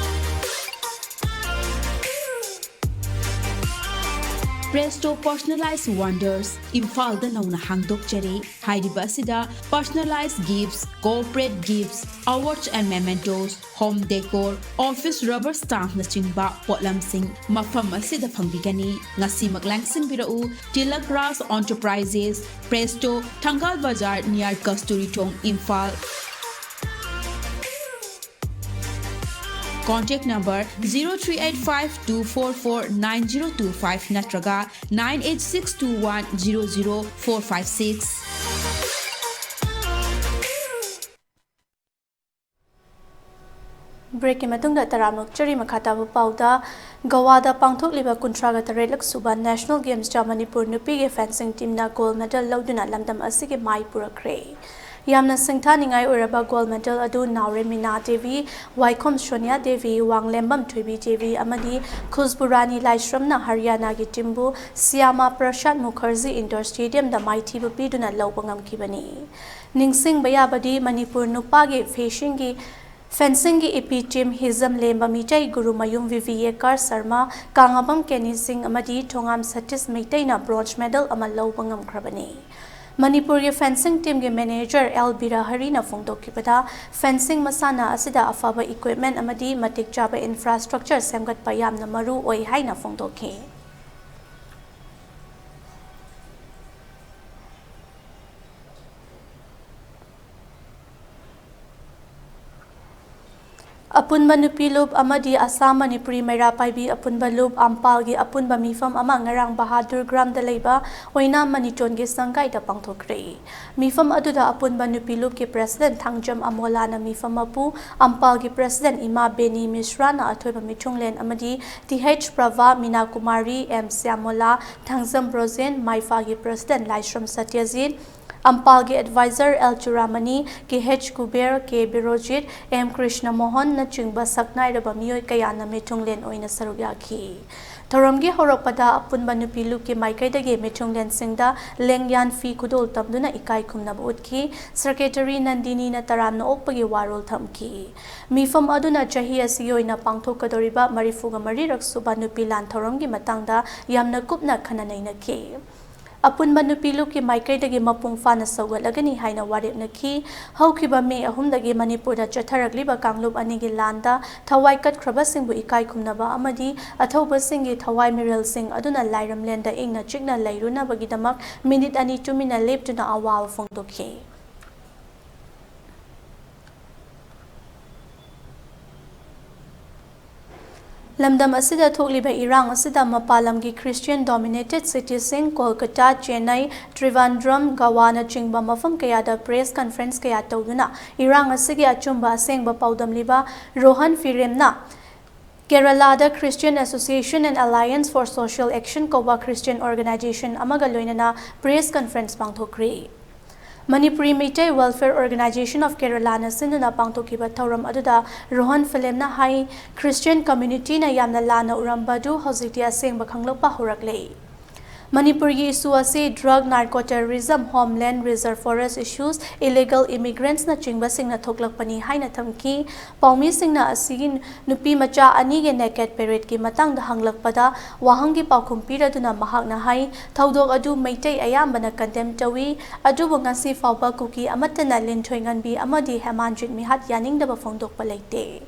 Presto Personalized Wonders, ꯏꯝꯐꯥꯜꯗ ꯅꯧꯅ ꯍꯥꯡꯗꯣꯛꯆꯔꯦ꯫ ꯍꯥꯏꯔꯤꯕ ꯑꯁꯤꯗ personalized gifts, corporate gifts, awards and mementos, home decor, office rubber stampꯅꯆꯤꯡꯕ ꯄꯣꯠꯂꯝꯁꯤꯡ ꯃꯐꯝ ꯑꯁꯤꯗ ꯐꯪꯕꯤꯒꯅꯤ꯫ ꯉꯁꯤꯃꯛ ꯂꯦꯡꯁꯤꯟꯕꯤꯔꯛꯎ꯫ Tilak Raj Enterprises, Presto, ꯊꯪꯒꯥꯜ ꯕꯖꯥꯔ, near ꯀꯁꯇꯨꯔꯤ ꯊꯣꯡ, Imphal. Contact number zero three eight five two four four nine zero two five ꯅꯠꯇ꯭ꯔꯒ nine eight six two one zero zero four five six꯫ Breakꯀꯤ ꯃꯇꯨꯡꯗ ꯇꯔꯥꯝꯅ ꯑꯣꯛꯆꯔꯤ꯫ ꯃꯈꯥ ꯇꯥꯕ ꯄꯥꯎꯗ, ꯒꯋꯥꯗ ꯄꯥꯡꯊꯣꯛꯂꯤꯕ ꯀꯨꯟꯊ꯭ꯔꯥꯒ ꯇꯔꯦꯠꯂꯛ ꯁꯨꯕ National Gamesꯇ ꯃꯅꯤꯄꯨꯔ ꯅꯨꯄꯤꯒꯤ fencing teamꯅ gold medal ꯂꯧꯗꯨꯅ ꯂꯝꯗꯝ ꯑꯁꯤꯒꯤ ꯃꯥꯏ ꯄꯨꯔꯛꯈ꯭ꯔꯦ꯫ ꯌꯥꯝꯅ ꯁꯤꯡꯊꯥꯅꯤꯡꯉꯥꯏ ꯑꯣꯏꯔꯕ gold medal ꯑꯗꯨ ꯅꯥꯎꯔꯦꯝ ꯃꯤꯅꯥ ꯗꯦꯕꯤ, ꯋꯥꯏꯈꯣꯝ ꯁꯣꯅꯤꯌꯥ ꯗꯦꯕꯤ, ꯋꯥꯡꯂꯦꯝꯕꯝ ꯊꯣꯏꯕꯤ ꯗꯦꯕꯤ ꯑꯃꯗꯤ ꯈꯨꯁꯕꯨ ꯔꯥꯅꯤ ꯂꯥꯏꯁ꯭ꯔꯝꯅ ꯍꯔꯤꯌꯥꯅꯥꯒꯤ teamꯕꯨ ꯁ꯭ꯌꯥꯃꯥ ꯄ꯭ꯔꯁꯥꯗ ꯃꯨꯈꯔꯖꯤ indoor stadiumꯗ ꯃꯥꯏꯊꯤꯕ ꯄꯤꯗꯨꯅ ꯂꯧꯕ ꯉꯝꯈꯤꯕꯅꯤ꯫ ꯅꯤꯡꯁꯤꯡꯕ ꯌꯥꯕꯗꯤ ꯃꯅꯤꯄꯨꯔ ꯅꯨꯄꯥꯒꯤ fencingꯒꯤ fencingꯒꯤ ꯏꯄꯤ team ꯍꯤꯖꯝ ꯂꯦꯝꯕ ꯃꯤꯇꯩ, ꯒꯨꯔꯨꯃꯌꯨꯝ ꯚꯤꯚꯤꯌꯦꯀꯥꯔ ꯁꯔꯃ, ꯀꯥꯉꯕꯝ ꯀꯦꯅꯤ ꯁꯤꯡ ꯑꯃꯗꯤ ꯊꯣꯉꯥꯝ ꯁꯇꯤꯁ ꯃꯩꯇꯩꯅ bronze medal ꯑꯃ ꯂꯧꯕ ꯉꯝꯈ꯭ꯔꯕꯅꯤ꯫ ꯃꯅꯤꯄꯨꯔꯒꯤ fencing teamꯒꯤ manager ꯑꯦꯜ ꯕꯤꯔꯍꯔꯤꯅ ꯐꯣꯡꯗꯣꯛꯈꯤꯕꯗ, fencing ꯃꯁꯥꯟꯅ ꯑꯁꯤꯗ ꯑꯐꯕ equipment ꯑꯃꯗꯤ ꯃꯇꯤꯛ ꯆꯥꯕ infrastructure ꯁꯦꯝꯒꯠꯄ ꯌꯥꯝꯅ ꯃꯔꯨ ꯑꯣꯏ ꯍꯥꯏꯅ ꯐꯣꯡꯗꯣꯛꯈꯤ꯫ ꯑꯄꯨꯟꯕ ꯅꯨꯄꯤ ꯂꯨꯞ ꯑꯃꯗꯤ ꯑꯁꯥꯝ ꯃꯅꯤꯄꯨꯔꯤ ꯃꯩꯔꯥ ꯄꯥꯏꯕꯤ ꯑꯄꯨꯟꯕ ꯂꯨꯞ ꯑꯝꯄꯥꯜꯒꯤ ꯑꯄꯨꯟꯕ ꯃꯤꯐꯝ ꯑꯃ ꯉꯔꯥꯡ ꯕꯍꯥꯗꯨꯔ ꯒ꯭ꯔꯥꯝꯗ ꯂꯩꯕ ꯑꯣꯏꯅꯥꯝ ꯃꯅꯤꯇꯣꯟꯒꯤ ꯁꯪꯒꯥꯏꯗ ꯄꯥꯡꯊꯣꯛꯈ꯭ꯔꯦ꯫ ꯃꯤꯐꯝ ꯑꯗꯨꯗ ꯑꯄꯨꯟꯕ ꯅꯨꯄꯤ ꯂꯨꯞꯀꯤ president ꯊꯥꯡꯖꯝ ꯑꯃꯣꯂꯥꯅ ꯃꯤꯐꯝ ꯃꯄꯨ, ꯑꯝꯄꯥꯜꯒꯤ president ꯏꯃꯥ ꯕꯦꯅꯤ ꯃꯤꯁ꯭ꯔꯥꯅ ꯑꯊꯣꯏꯕ ꯃꯤꯊꯨꯡꯂꯦꯟ ꯑꯃꯗꯤ T H Prabha, Meena Kumari, M Shyamola, Thangjam Brojen, ꯃꯥꯏꯐꯥꯒꯤ president ꯂꯥꯏꯁ꯭ꯔꯝ ꯁꯇ꯭ꯌꯖꯤꯠ, ꯑꯝꯄꯥꯜꯒꯤ advisor L Churamani, K H Kuber, K Birojit, M Krishna ꯃꯣꯍꯟꯅꯆꯤꯡꯕ ꯁꯛꯅꯥꯏꯔꯕ ꯃꯤꯑꯣꯏ ꯀꯌꯥꯅ ꯃꯤꯊꯨꯡꯂꯦꯟ ꯑꯣꯏꯅ ꯁꯔꯨꯛ ꯌꯥꯈꯤ꯫ ꯊꯧꯔꯝꯒꯤ ꯍꯧꯔꯛꯄꯗ ꯑꯄꯨꯟꯕ ꯅꯨꯄꯤ ꯂꯨꯞꯀꯤ ꯃꯥꯏꯀꯩꯗꯒꯤ ꯃꯤꯊꯨꯡꯂꯦꯟꯁꯤꯡꯗ ꯂꯦꯡꯌꯥꯟ ꯐꯤ ꯈꯨꯗꯣꯜ ꯇꯝꯗꯨꯅ ꯏꯀꯥꯏ ꯈꯨꯝꯅꯕ ꯎꯠꯈꯤ꯫ Secretary ꯅꯟꯗꯤꯅꯤꯅ ꯇꯔꯥꯝꯅ ꯑꯣꯛꯄꯒꯤ ꯋꯥꯔꯣꯜ ꯊꯝꯈꯤ꯫ ꯃꯤꯐꯝ ꯑꯗꯨꯅ ꯆꯍꯤ ꯑꯁꯤꯒꯤ ꯑꯣꯏꯅ ꯄꯥꯡꯊꯣꯛꯀꯗꯧꯔꯤꯕ ꯃꯔꯤꯐꯨꯒ ꯃꯔꯤꯔꯛ ꯁꯨꯕ ꯅꯨꯄꯤ ꯂꯥꯟ ꯊꯧꯔꯝꯒꯤ ꯃꯇꯥꯡꯗ ꯌꯥꯝꯅ ꯀꯨꯞꯅ ꯈꯟꯅ ꯅꯩꯅꯈꯤ꯫ ꯑꯄꯨꯟꯕ ꯅꯨꯄꯤ ꯂꯨꯞꯀꯤ ꯃꯥꯏꯀꯩꯗꯒꯤ ꯃꯄꯨꯡ ꯐꯥꯅ ꯁꯧꯒꯠꯂꯒꯅꯤ ꯍꯥꯏꯅ ꯋꯥꯔꯦꯞꯅꯈꯤ꯫ ꯍꯧꯈꯤꯕ ꯃꯦ ꯑꯍꯨꯝꯗꯒꯤ ꯃꯅꯤꯄꯨꯔꯗ ꯆꯠꯊꯔꯛꯂꯤꯕ ꯀꯥꯡꯂꯨꯞ ꯑꯅꯤꯒꯤ ꯂꯥꯟꯗ ꯊꯋꯥꯏ ꯀꯠꯈ꯭ꯔꯕꯁꯤꯡꯕꯨ ꯏꯀꯥꯏ ꯈꯨꯝꯅꯕ ꯑꯃꯗꯤ ꯑꯊꯧꯕꯁꯤꯡꯒꯤ ꯊꯋꯥꯏ ꯃꯤꯔꯦꯜꯁꯤꯡ ꯑꯗꯨꯅ ꯂꯥꯏꯔꯝꯂꯦꯟꯗ ꯏꯪꯅ ꯆꯤꯛꯅ ꯂꯩꯔꯨꯅꯕꯒꯤꯗꯃꯛ ꯃꯤꯅꯤꯠ ꯑꯅꯤ ꯇꯨꯃꯤꯟꯅ ꯂꯦꯞꯇꯨꯅ ꯑꯋꯥꯕ ꯐꯣꯡꯗꯣꯛꯈꯤ꯫ ꯂꯝꯗꯝ ꯑꯁꯤꯗ ꯊꯣꯛꯂꯤꯕ ꯏꯔꯥꯡ ꯑꯁꯤꯗ ꯃꯄꯥꯟ ꯂꯝꯒꯤ Christian dominated cityꯁꯤꯡ ꯀꯣꯜꯀꯇꯥ, ꯆꯦꯟꯅꯩ, ꯇ꯭ꯔꯤꯕꯥꯟꯗ꯭ꯔꯝ, ꯒꯋꯥꯅꯆꯤꯡꯕ ꯃꯐꯝ ꯀꯌꯥꯗ press conference ꯀꯌꯥ ꯇꯧꯗꯨꯅ ꯏꯔꯥꯡ ꯑꯁꯤꯒꯤ ꯑꯆꯨꯝꯕ ꯑꯁꯦꯡꯕ ꯄꯥꯎꯗꯝꯂꯤꯕ Rohan ꯐꯤꯔꯦꯝꯅ ꯀꯦꯔꯂꯥꯗ Christian Association and Alliance for Social Action ꯀꯧꯕ Christian organization ꯑꯃꯒ ꯂꯣꯏꯅꯅ press conference ꯄꯥꯡꯊꯣꯛꯈ꯭ꯔꯦ꯫ Manipuri Meitei Welfare Organization of Kerala ꯅ ꯁꯤꯟꯗꯨꯅ ꯄꯥꯡꯊꯣꯛꯈꯤꯕ ꯊꯧꯔꯝ ꯑꯗꯨꯗ ꯔꯣꯍꯟ ꯐꯤꯂꯦꯝꯅ ꯍꯥꯏ, Christian community ꯅ ꯌꯥꯝꯅ ꯂꯥꯟꯅ ꯎꯔꯝꯕ ꯑꯗꯨ ꯍꯧꯖꯤꯛꯇꯤ ꯑꯁꯦꯡꯕ ꯈꯪꯂꯛꯄ ꯍꯧꯔꯛꯂꯦ꯫ ꯃꯅꯤꯄꯨꯔꯒꯤ issue ꯑꯁꯤ drug, narco terrorism, homeland, reserve forest issues, illegal immigrants ꯅꯆꯤꯡꯕꯁꯤꯡꯅ ꯊꯣꯛꯂꯛꯄꯅꯤ ꯍꯥꯏꯅ ꯊꯝꯈꯤ꯫ ꯄꯥꯎꯃꯤꯁꯤꯡꯅ ꯑꯁꯤꯒꯤ ꯅꯨꯄꯤ ꯃꯆꯥ ꯑꯅꯤꯒꯤ naked parade ꯀꯤ ꯃꯇꯥꯡꯗ ꯍꯪꯂꯛꯄꯗ ꯋꯥꯍꯪꯒꯤ ꯄꯥꯎꯈꯨꯝ ꯄꯤꯔꯗꯨꯅ ꯃꯍꯥꯛꯅ ꯍꯥꯏ, ꯊꯧꯗꯣꯛ ꯑꯗꯨ ꯃꯩꯇꯩ ꯑꯌꯥꯝꯕꯅ condemn ꯇꯧꯏ, ꯑꯗꯨꯕꯨ ꯉꯁꯤ ꯐꯥꯎꯕ ꯀꯨꯀꯤ ꯑꯃꯠꯇꯅ ꯂꯤꯟꯊꯣꯏ ꯉꯟꯕꯤ ꯑꯃꯗꯤ ꯍꯦꯃꯥꯟꯖꯤꯠ ꯃꯤꯍꯥꯠ ꯌꯥꯅꯤꯡꯗꯕ ꯐꯣꯡꯗꯣꯛꯄ ꯂꯩꯇꯦ꯫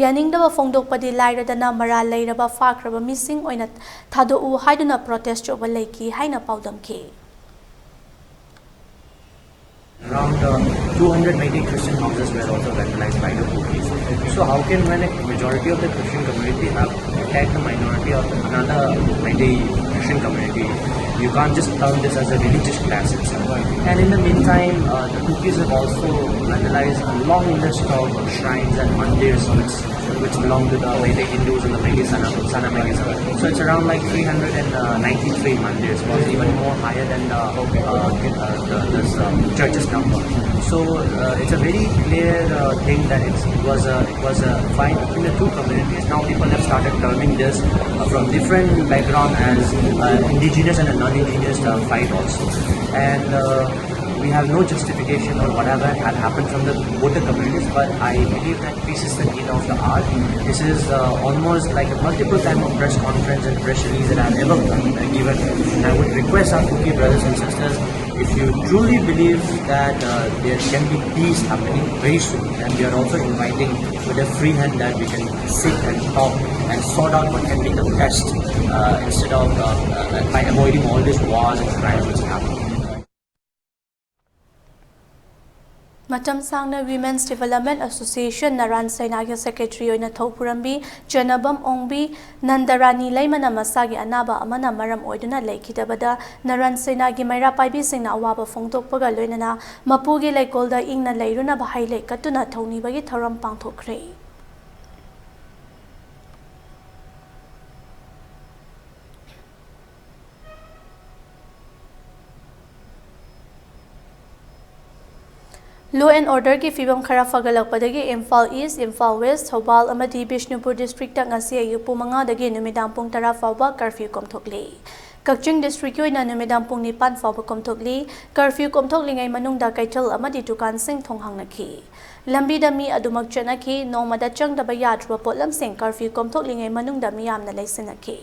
ꯌꯥꯅꯤꯡꯗꯕ ꯐꯣꯡꯗꯣꯛꯄꯗꯤ ꯂꯥꯏꯔꯗꯅ ꯃꯔꯥꯜ ꯂꯩꯔꯕ ꯐꯥꯈ꯭ꯔꯕ ꯃꯤꯁꯤꯡ ꯑꯣꯏꯅ ꯊꯥꯗꯣꯛꯎ ꯍꯥꯏꯗꯨꯅ protest ꯇꯧꯕ ꯂꯩꯈꯤ ꯍꯥꯏꯅ ꯄꯥꯎꯗꯝꯈꯤ꯫ Around uh, two hundred Meitei Christian houses were also vandalized by the Kukis. So how can, when a majority of the Christian community have attacked the minority of another Meitei Christian community, you can't just term this as a religious clash itself. And in the meantime, uh, the Kukis have also vandalized a long list of shrines and mandirs which which belong to the Meitei Hindus and the Meitei Sana, Sana Meitei Sana. So it's around like three hundred ninety-three mandirs, was even more higher than the, uh, uh, the this um, church's number. So uh, it's a very clear uh, thing that it's, it was a it was a fight between the two communities. Now people have started terming this uh, from different background as uh, indigenous and a non-indigenous uh, fight also, and uh, we have no justification or whatever had happened from the both the communities. But I believe that peace is the need of the hour. This is uh, almost like a multiple time of press conference and press release that I've ever uh, given. And I would request our Kuki brothers and sisters, if you truly believe that uh, there can be peace happening very soon, and we are also inviting with a free hand that we can sit and talk and sort out what can be the best uh, instead of uh, uh, by avoiding all these wars and crimes which are happening. ꯃꯇꯝ ꯁꯥꯡꯅ Women's Development Association ꯅꯔꯥꯟ ꯁꯩꯅꯥꯒꯤ secretary ꯑꯣꯏꯅ ꯊꯧ ꯄꯨꯔꯝꯕꯤ ꯆꯦꯅꯕꯝ ꯑꯣꯡꯕꯤ ꯅꯟꯗꯔꯥꯅꯤ ꯂꯩꯃꯅ ꯃꯁꯥꯒꯤ ꯑꯅꯥꯕ ꯑꯃꯅ ꯃꯔꯝ ꯑꯣꯏꯗꯨꯅ ꯂꯩꯈꯤꯗꯕꯗ ꯅꯔꯥꯟ ꯁꯩꯅꯥꯒꯤ ꯃꯩꯔꯥ ꯄꯥꯏꯕꯤꯁꯤꯡꯅ ꯑꯋꯥꯕ ꯐꯣꯡꯗꯣꯛꯄꯒ ꯂꯣꯏꯅꯅ ꯃꯄꯨꯒꯤ ꯂꯩꯀꯣꯜꯗ ꯏꯪꯅ ꯂꯩꯔꯨꯅꯕ ꯍꯩ ꯂꯩ ꯀꯠꯇꯨꯅ ꯊꯧꯅꯤꯕꯒꯤ ꯊꯧꯔꯝ ꯄꯥꯡꯊꯣꯛꯈ꯭ꯔꯦ꯫ Law and orderꯒꯤ ꯐꯤꯕꯝ ꯈꯔ ꯐꯒꯠꯂꯛꯄꯗꯒꯤ ꯏꯝꯐꯥꯜ ꯏꯁ, ꯏꯝꯐꯥꯜ ꯋꯦꯁ, ꯊꯧꯕꯥꯜ ꯑꯃꯗꯤ ꯕꯤꯁꯅꯨꯄꯨꯔ ꯗꯤꯁꯇ꯭ꯔꯤꯛꯇ ꯉꯁꯤ ꯑꯌꯨꯛ ꯄꯨꯡ ꯃꯉꯥꯗꯒꯤ ꯅꯨꯃꯤꯗꯥꯡ ꯄꯨꯡ ꯇꯔꯥ ꯐꯥꯎꯕ ꯀꯔꯐ꯭ꯌꯨ ꯀꯣꯝꯊꯣꯛꯂꯤ꯫ ꯀꯛꯆꯤꯡ ꯗꯤꯁꯇ꯭ꯔꯤꯛꯀꯤ ꯑꯣꯏꯅ ꯅꯨꯃꯤꯗꯥꯡ ꯄꯨꯡ ꯅꯤꯄꯥꯟ ꯐꯥꯎꯕ ꯀꯣꯝꯊꯣꯛꯂꯤ꯫ ꯀꯔꯐ꯭ꯌꯨ ꯀꯣꯝꯊꯣꯛꯂꯤꯉꯩ ꯃꯅꯨꯡꯗ ꯀꯩꯊꯦꯜ ꯑꯃꯗꯤ ꯗꯨꯀꯥꯟꯁꯤꯡ ꯊꯣꯡ ꯍꯥꯡꯅꯈꯤ꯫ ꯂꯝꯕꯤꯗ ꯃꯤ ꯑꯗꯨꯃꯛ ꯆꯠꯅꯈꯤ꯫ ꯅꯣꯡꯃꯗ ꯆꯪꯗꯕ ꯌꯥꯗ꯭ꯔꯕ ꯄꯣꯠꯂꯝꯁꯤꯡ ꯀꯔꯐ꯭ꯌꯨ ꯀꯣꯝꯊꯣꯛꯂꯤꯉꯩ ꯃꯅꯨꯡꯗ ꯃꯤꯌꯥꯝꯅ ꯂꯩꯁꯤꯟꯅꯈꯤ꯫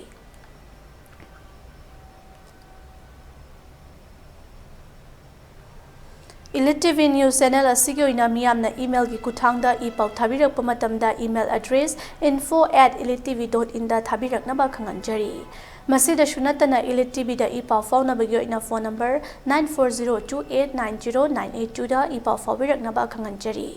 Elite T V news channel ꯑꯁꯤꯒꯤ ꯑꯣꯏꯅ ꯃꯤꯌꯥꯝꯅ email ꯒꯤ ꯈꯨꯠꯊꯥꯡꯗ ꯏ ꯄꯥꯎ ꯊꯥꯕꯤꯔꯛꯄ ꯃꯇꯝꯗ email address info at elite T V dot in ꯗ ꯊꯥꯕꯤꯔꯛꯅꯕ ꯈꯪꯍꯟꯖꯔꯤ꯫ ꯃꯁꯤꯗꯁꯨ ꯅꯠꯇꯅ Elite ꯇꯤ ꯚꯤꯗ ꯏ ꯄꯥꯎ ꯐꯥꯎꯅꯕꯒꯤ ꯑꯣꯏꯅ phone number nine four zero two eight nine zero nine eight two ꯗ ꯏ ꯄꯥꯎ ꯐꯥꯎꯕꯤꯔꯛꯅꯕ ꯈꯪꯍꯟꯖꯔꯤ꯫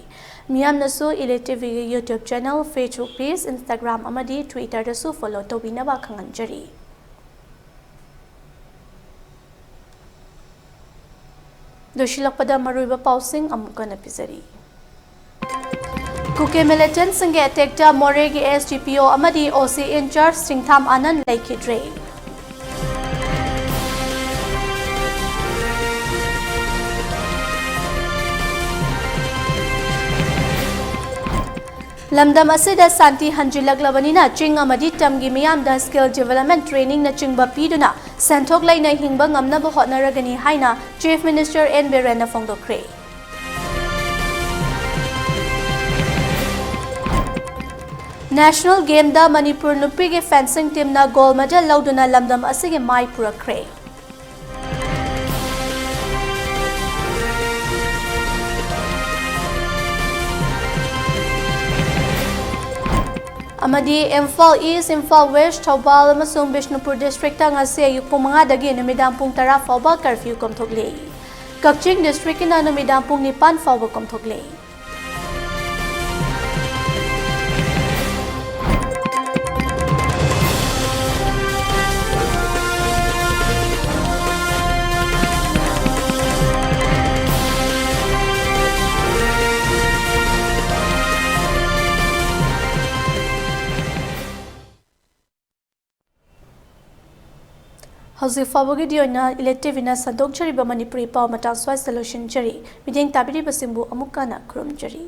ꯃꯤꯌꯥꯝꯅꯁꯨ Elite ꯇꯤ ꯚꯤꯒꯤ YouTube channel, Facebook page, Instagram ꯑꯃꯗꯤ Twitter ꯗꯁꯨ follow ꯇꯧꯕꯤꯅꯕ ꯈꯪꯍꯟꯖꯔꯤ꯫ ꯂꯣꯏꯁꯤꯜꯂꯛꯄꯗ ꯃꯔꯨꯑꯣꯏꯕ ꯄꯥꯎꯁꯤꯡ ꯑꯃꯨꯛ ꯍꯟꯅ ꯄꯤꯖꯔꯤ꯫ ꯀꯨꯀꯤ militant ꯁꯤꯡꯒꯤ attack ꯇ ꯃꯣꯔꯦꯒꯤ S D P O ꯑꯃꯗꯤ O C in charge ꯁꯤꯡꯊꯥꯝ ꯑꯥꯅꯟ ꯂꯩꯈꯤꯗ꯭ꯔꯦ꯫ ꯂꯝꯗꯝ ꯑꯁꯤꯗ ꯁꯥꯟꯇꯤ ꯍꯟꯖꯤꯜꯂꯛꯂꯕꯅꯤꯅ ꯆꯤꯡ ꯑꯃꯗꯤ ꯇꯝꯒꯤ ꯃꯤꯌꯥꯝꯗ skill development training ꯅꯆꯤꯡꯕ ꯄꯤꯗꯨꯅ ꯁꯦꯟꯊꯣꯛ ꯂꯩꯅ ꯍꯤꯡꯕ ꯉꯝꯅꯕ ꯍꯣꯠꯅꯔꯒꯅꯤ ꯍꯥꯏꯅ Chief Minister N Biren ꯅ ꯐꯣꯡꯗꯣꯛꯈ꯭ꯔꯦ꯫ National Game ꯗ ꯃꯅꯤꯄꯨꯔ ꯅꯨꯄꯤꯒꯤ fencing team ꯅ gold medal ꯂꯧꯗꯨꯅ ꯂꯝꯗꯝ ꯑꯁꯤꯒꯤ ꯃꯥꯏ ꯄꯨꯔꯛꯈ꯭ꯔꯦ꯫ ꯑꯃꯗꯤ ꯏꯝꯐꯥꯜ ꯏꯁ, ꯏꯝꯐꯥꯜ ꯋꯦꯁ, ꯊꯧꯕꯥꯜ ꯑꯃꯁꯨꯡ ꯕꯤꯁꯅꯨꯄꯨꯔ ꯗꯤꯁꯇ꯭ꯔꯤꯛꯇ ꯉꯁꯤ ꯑꯌꯨꯛ ꯄꯨꯡ ꯃꯉꯥꯗꯒꯤ ꯅꯨꯃꯤꯗꯥꯡ ꯄꯨꯡ ꯇꯔꯥ ꯐꯥꯎꯕ ꯀꯔꯐ꯭ꯌꯨ ꯀꯣꯝꯊꯣꯛꯂꯤ꯫ ꯀꯛꯆꯤꯡ ꯗꯤꯁꯇ꯭ꯔꯤꯛꯀꯤꯅ ꯅꯨꯃꯤꯗꯥꯡ ꯄꯨꯡ ꯅꯤꯄꯥꯟ ꯐꯥꯎꯕ ꯀꯣꯝꯊꯣꯛꯂꯤ꯫ ꯍꯧꯖꯤꯛ ꯐꯥꯎꯕꯒꯤꯗꯤ ꯑꯣꯏꯅ ꯏꯂꯦꯛꯇꯤꯚ ꯑꯣꯏꯅ ꯁꯟꯗꯣꯛꯆꯔꯤꯕ ꯃꯅꯤꯄꯨꯔꯤ ꯄꯥꯎ ꯃꯇꯥꯡ ꯁ꯭ꯋꯥꯏꯁꯤꯗ ꯂꯣꯏꯁꯤꯟꯖꯔꯤ꯫ ꯃꯤꯠꯌꯦꯡ ꯇꯥꯕꯤꯔꯤꯕꯁꯤꯡꯕꯨ ꯑꯃꯨꯛ ꯍꯟꯅ ꯈꯨꯔꯨꯝꯖꯔꯤ꯫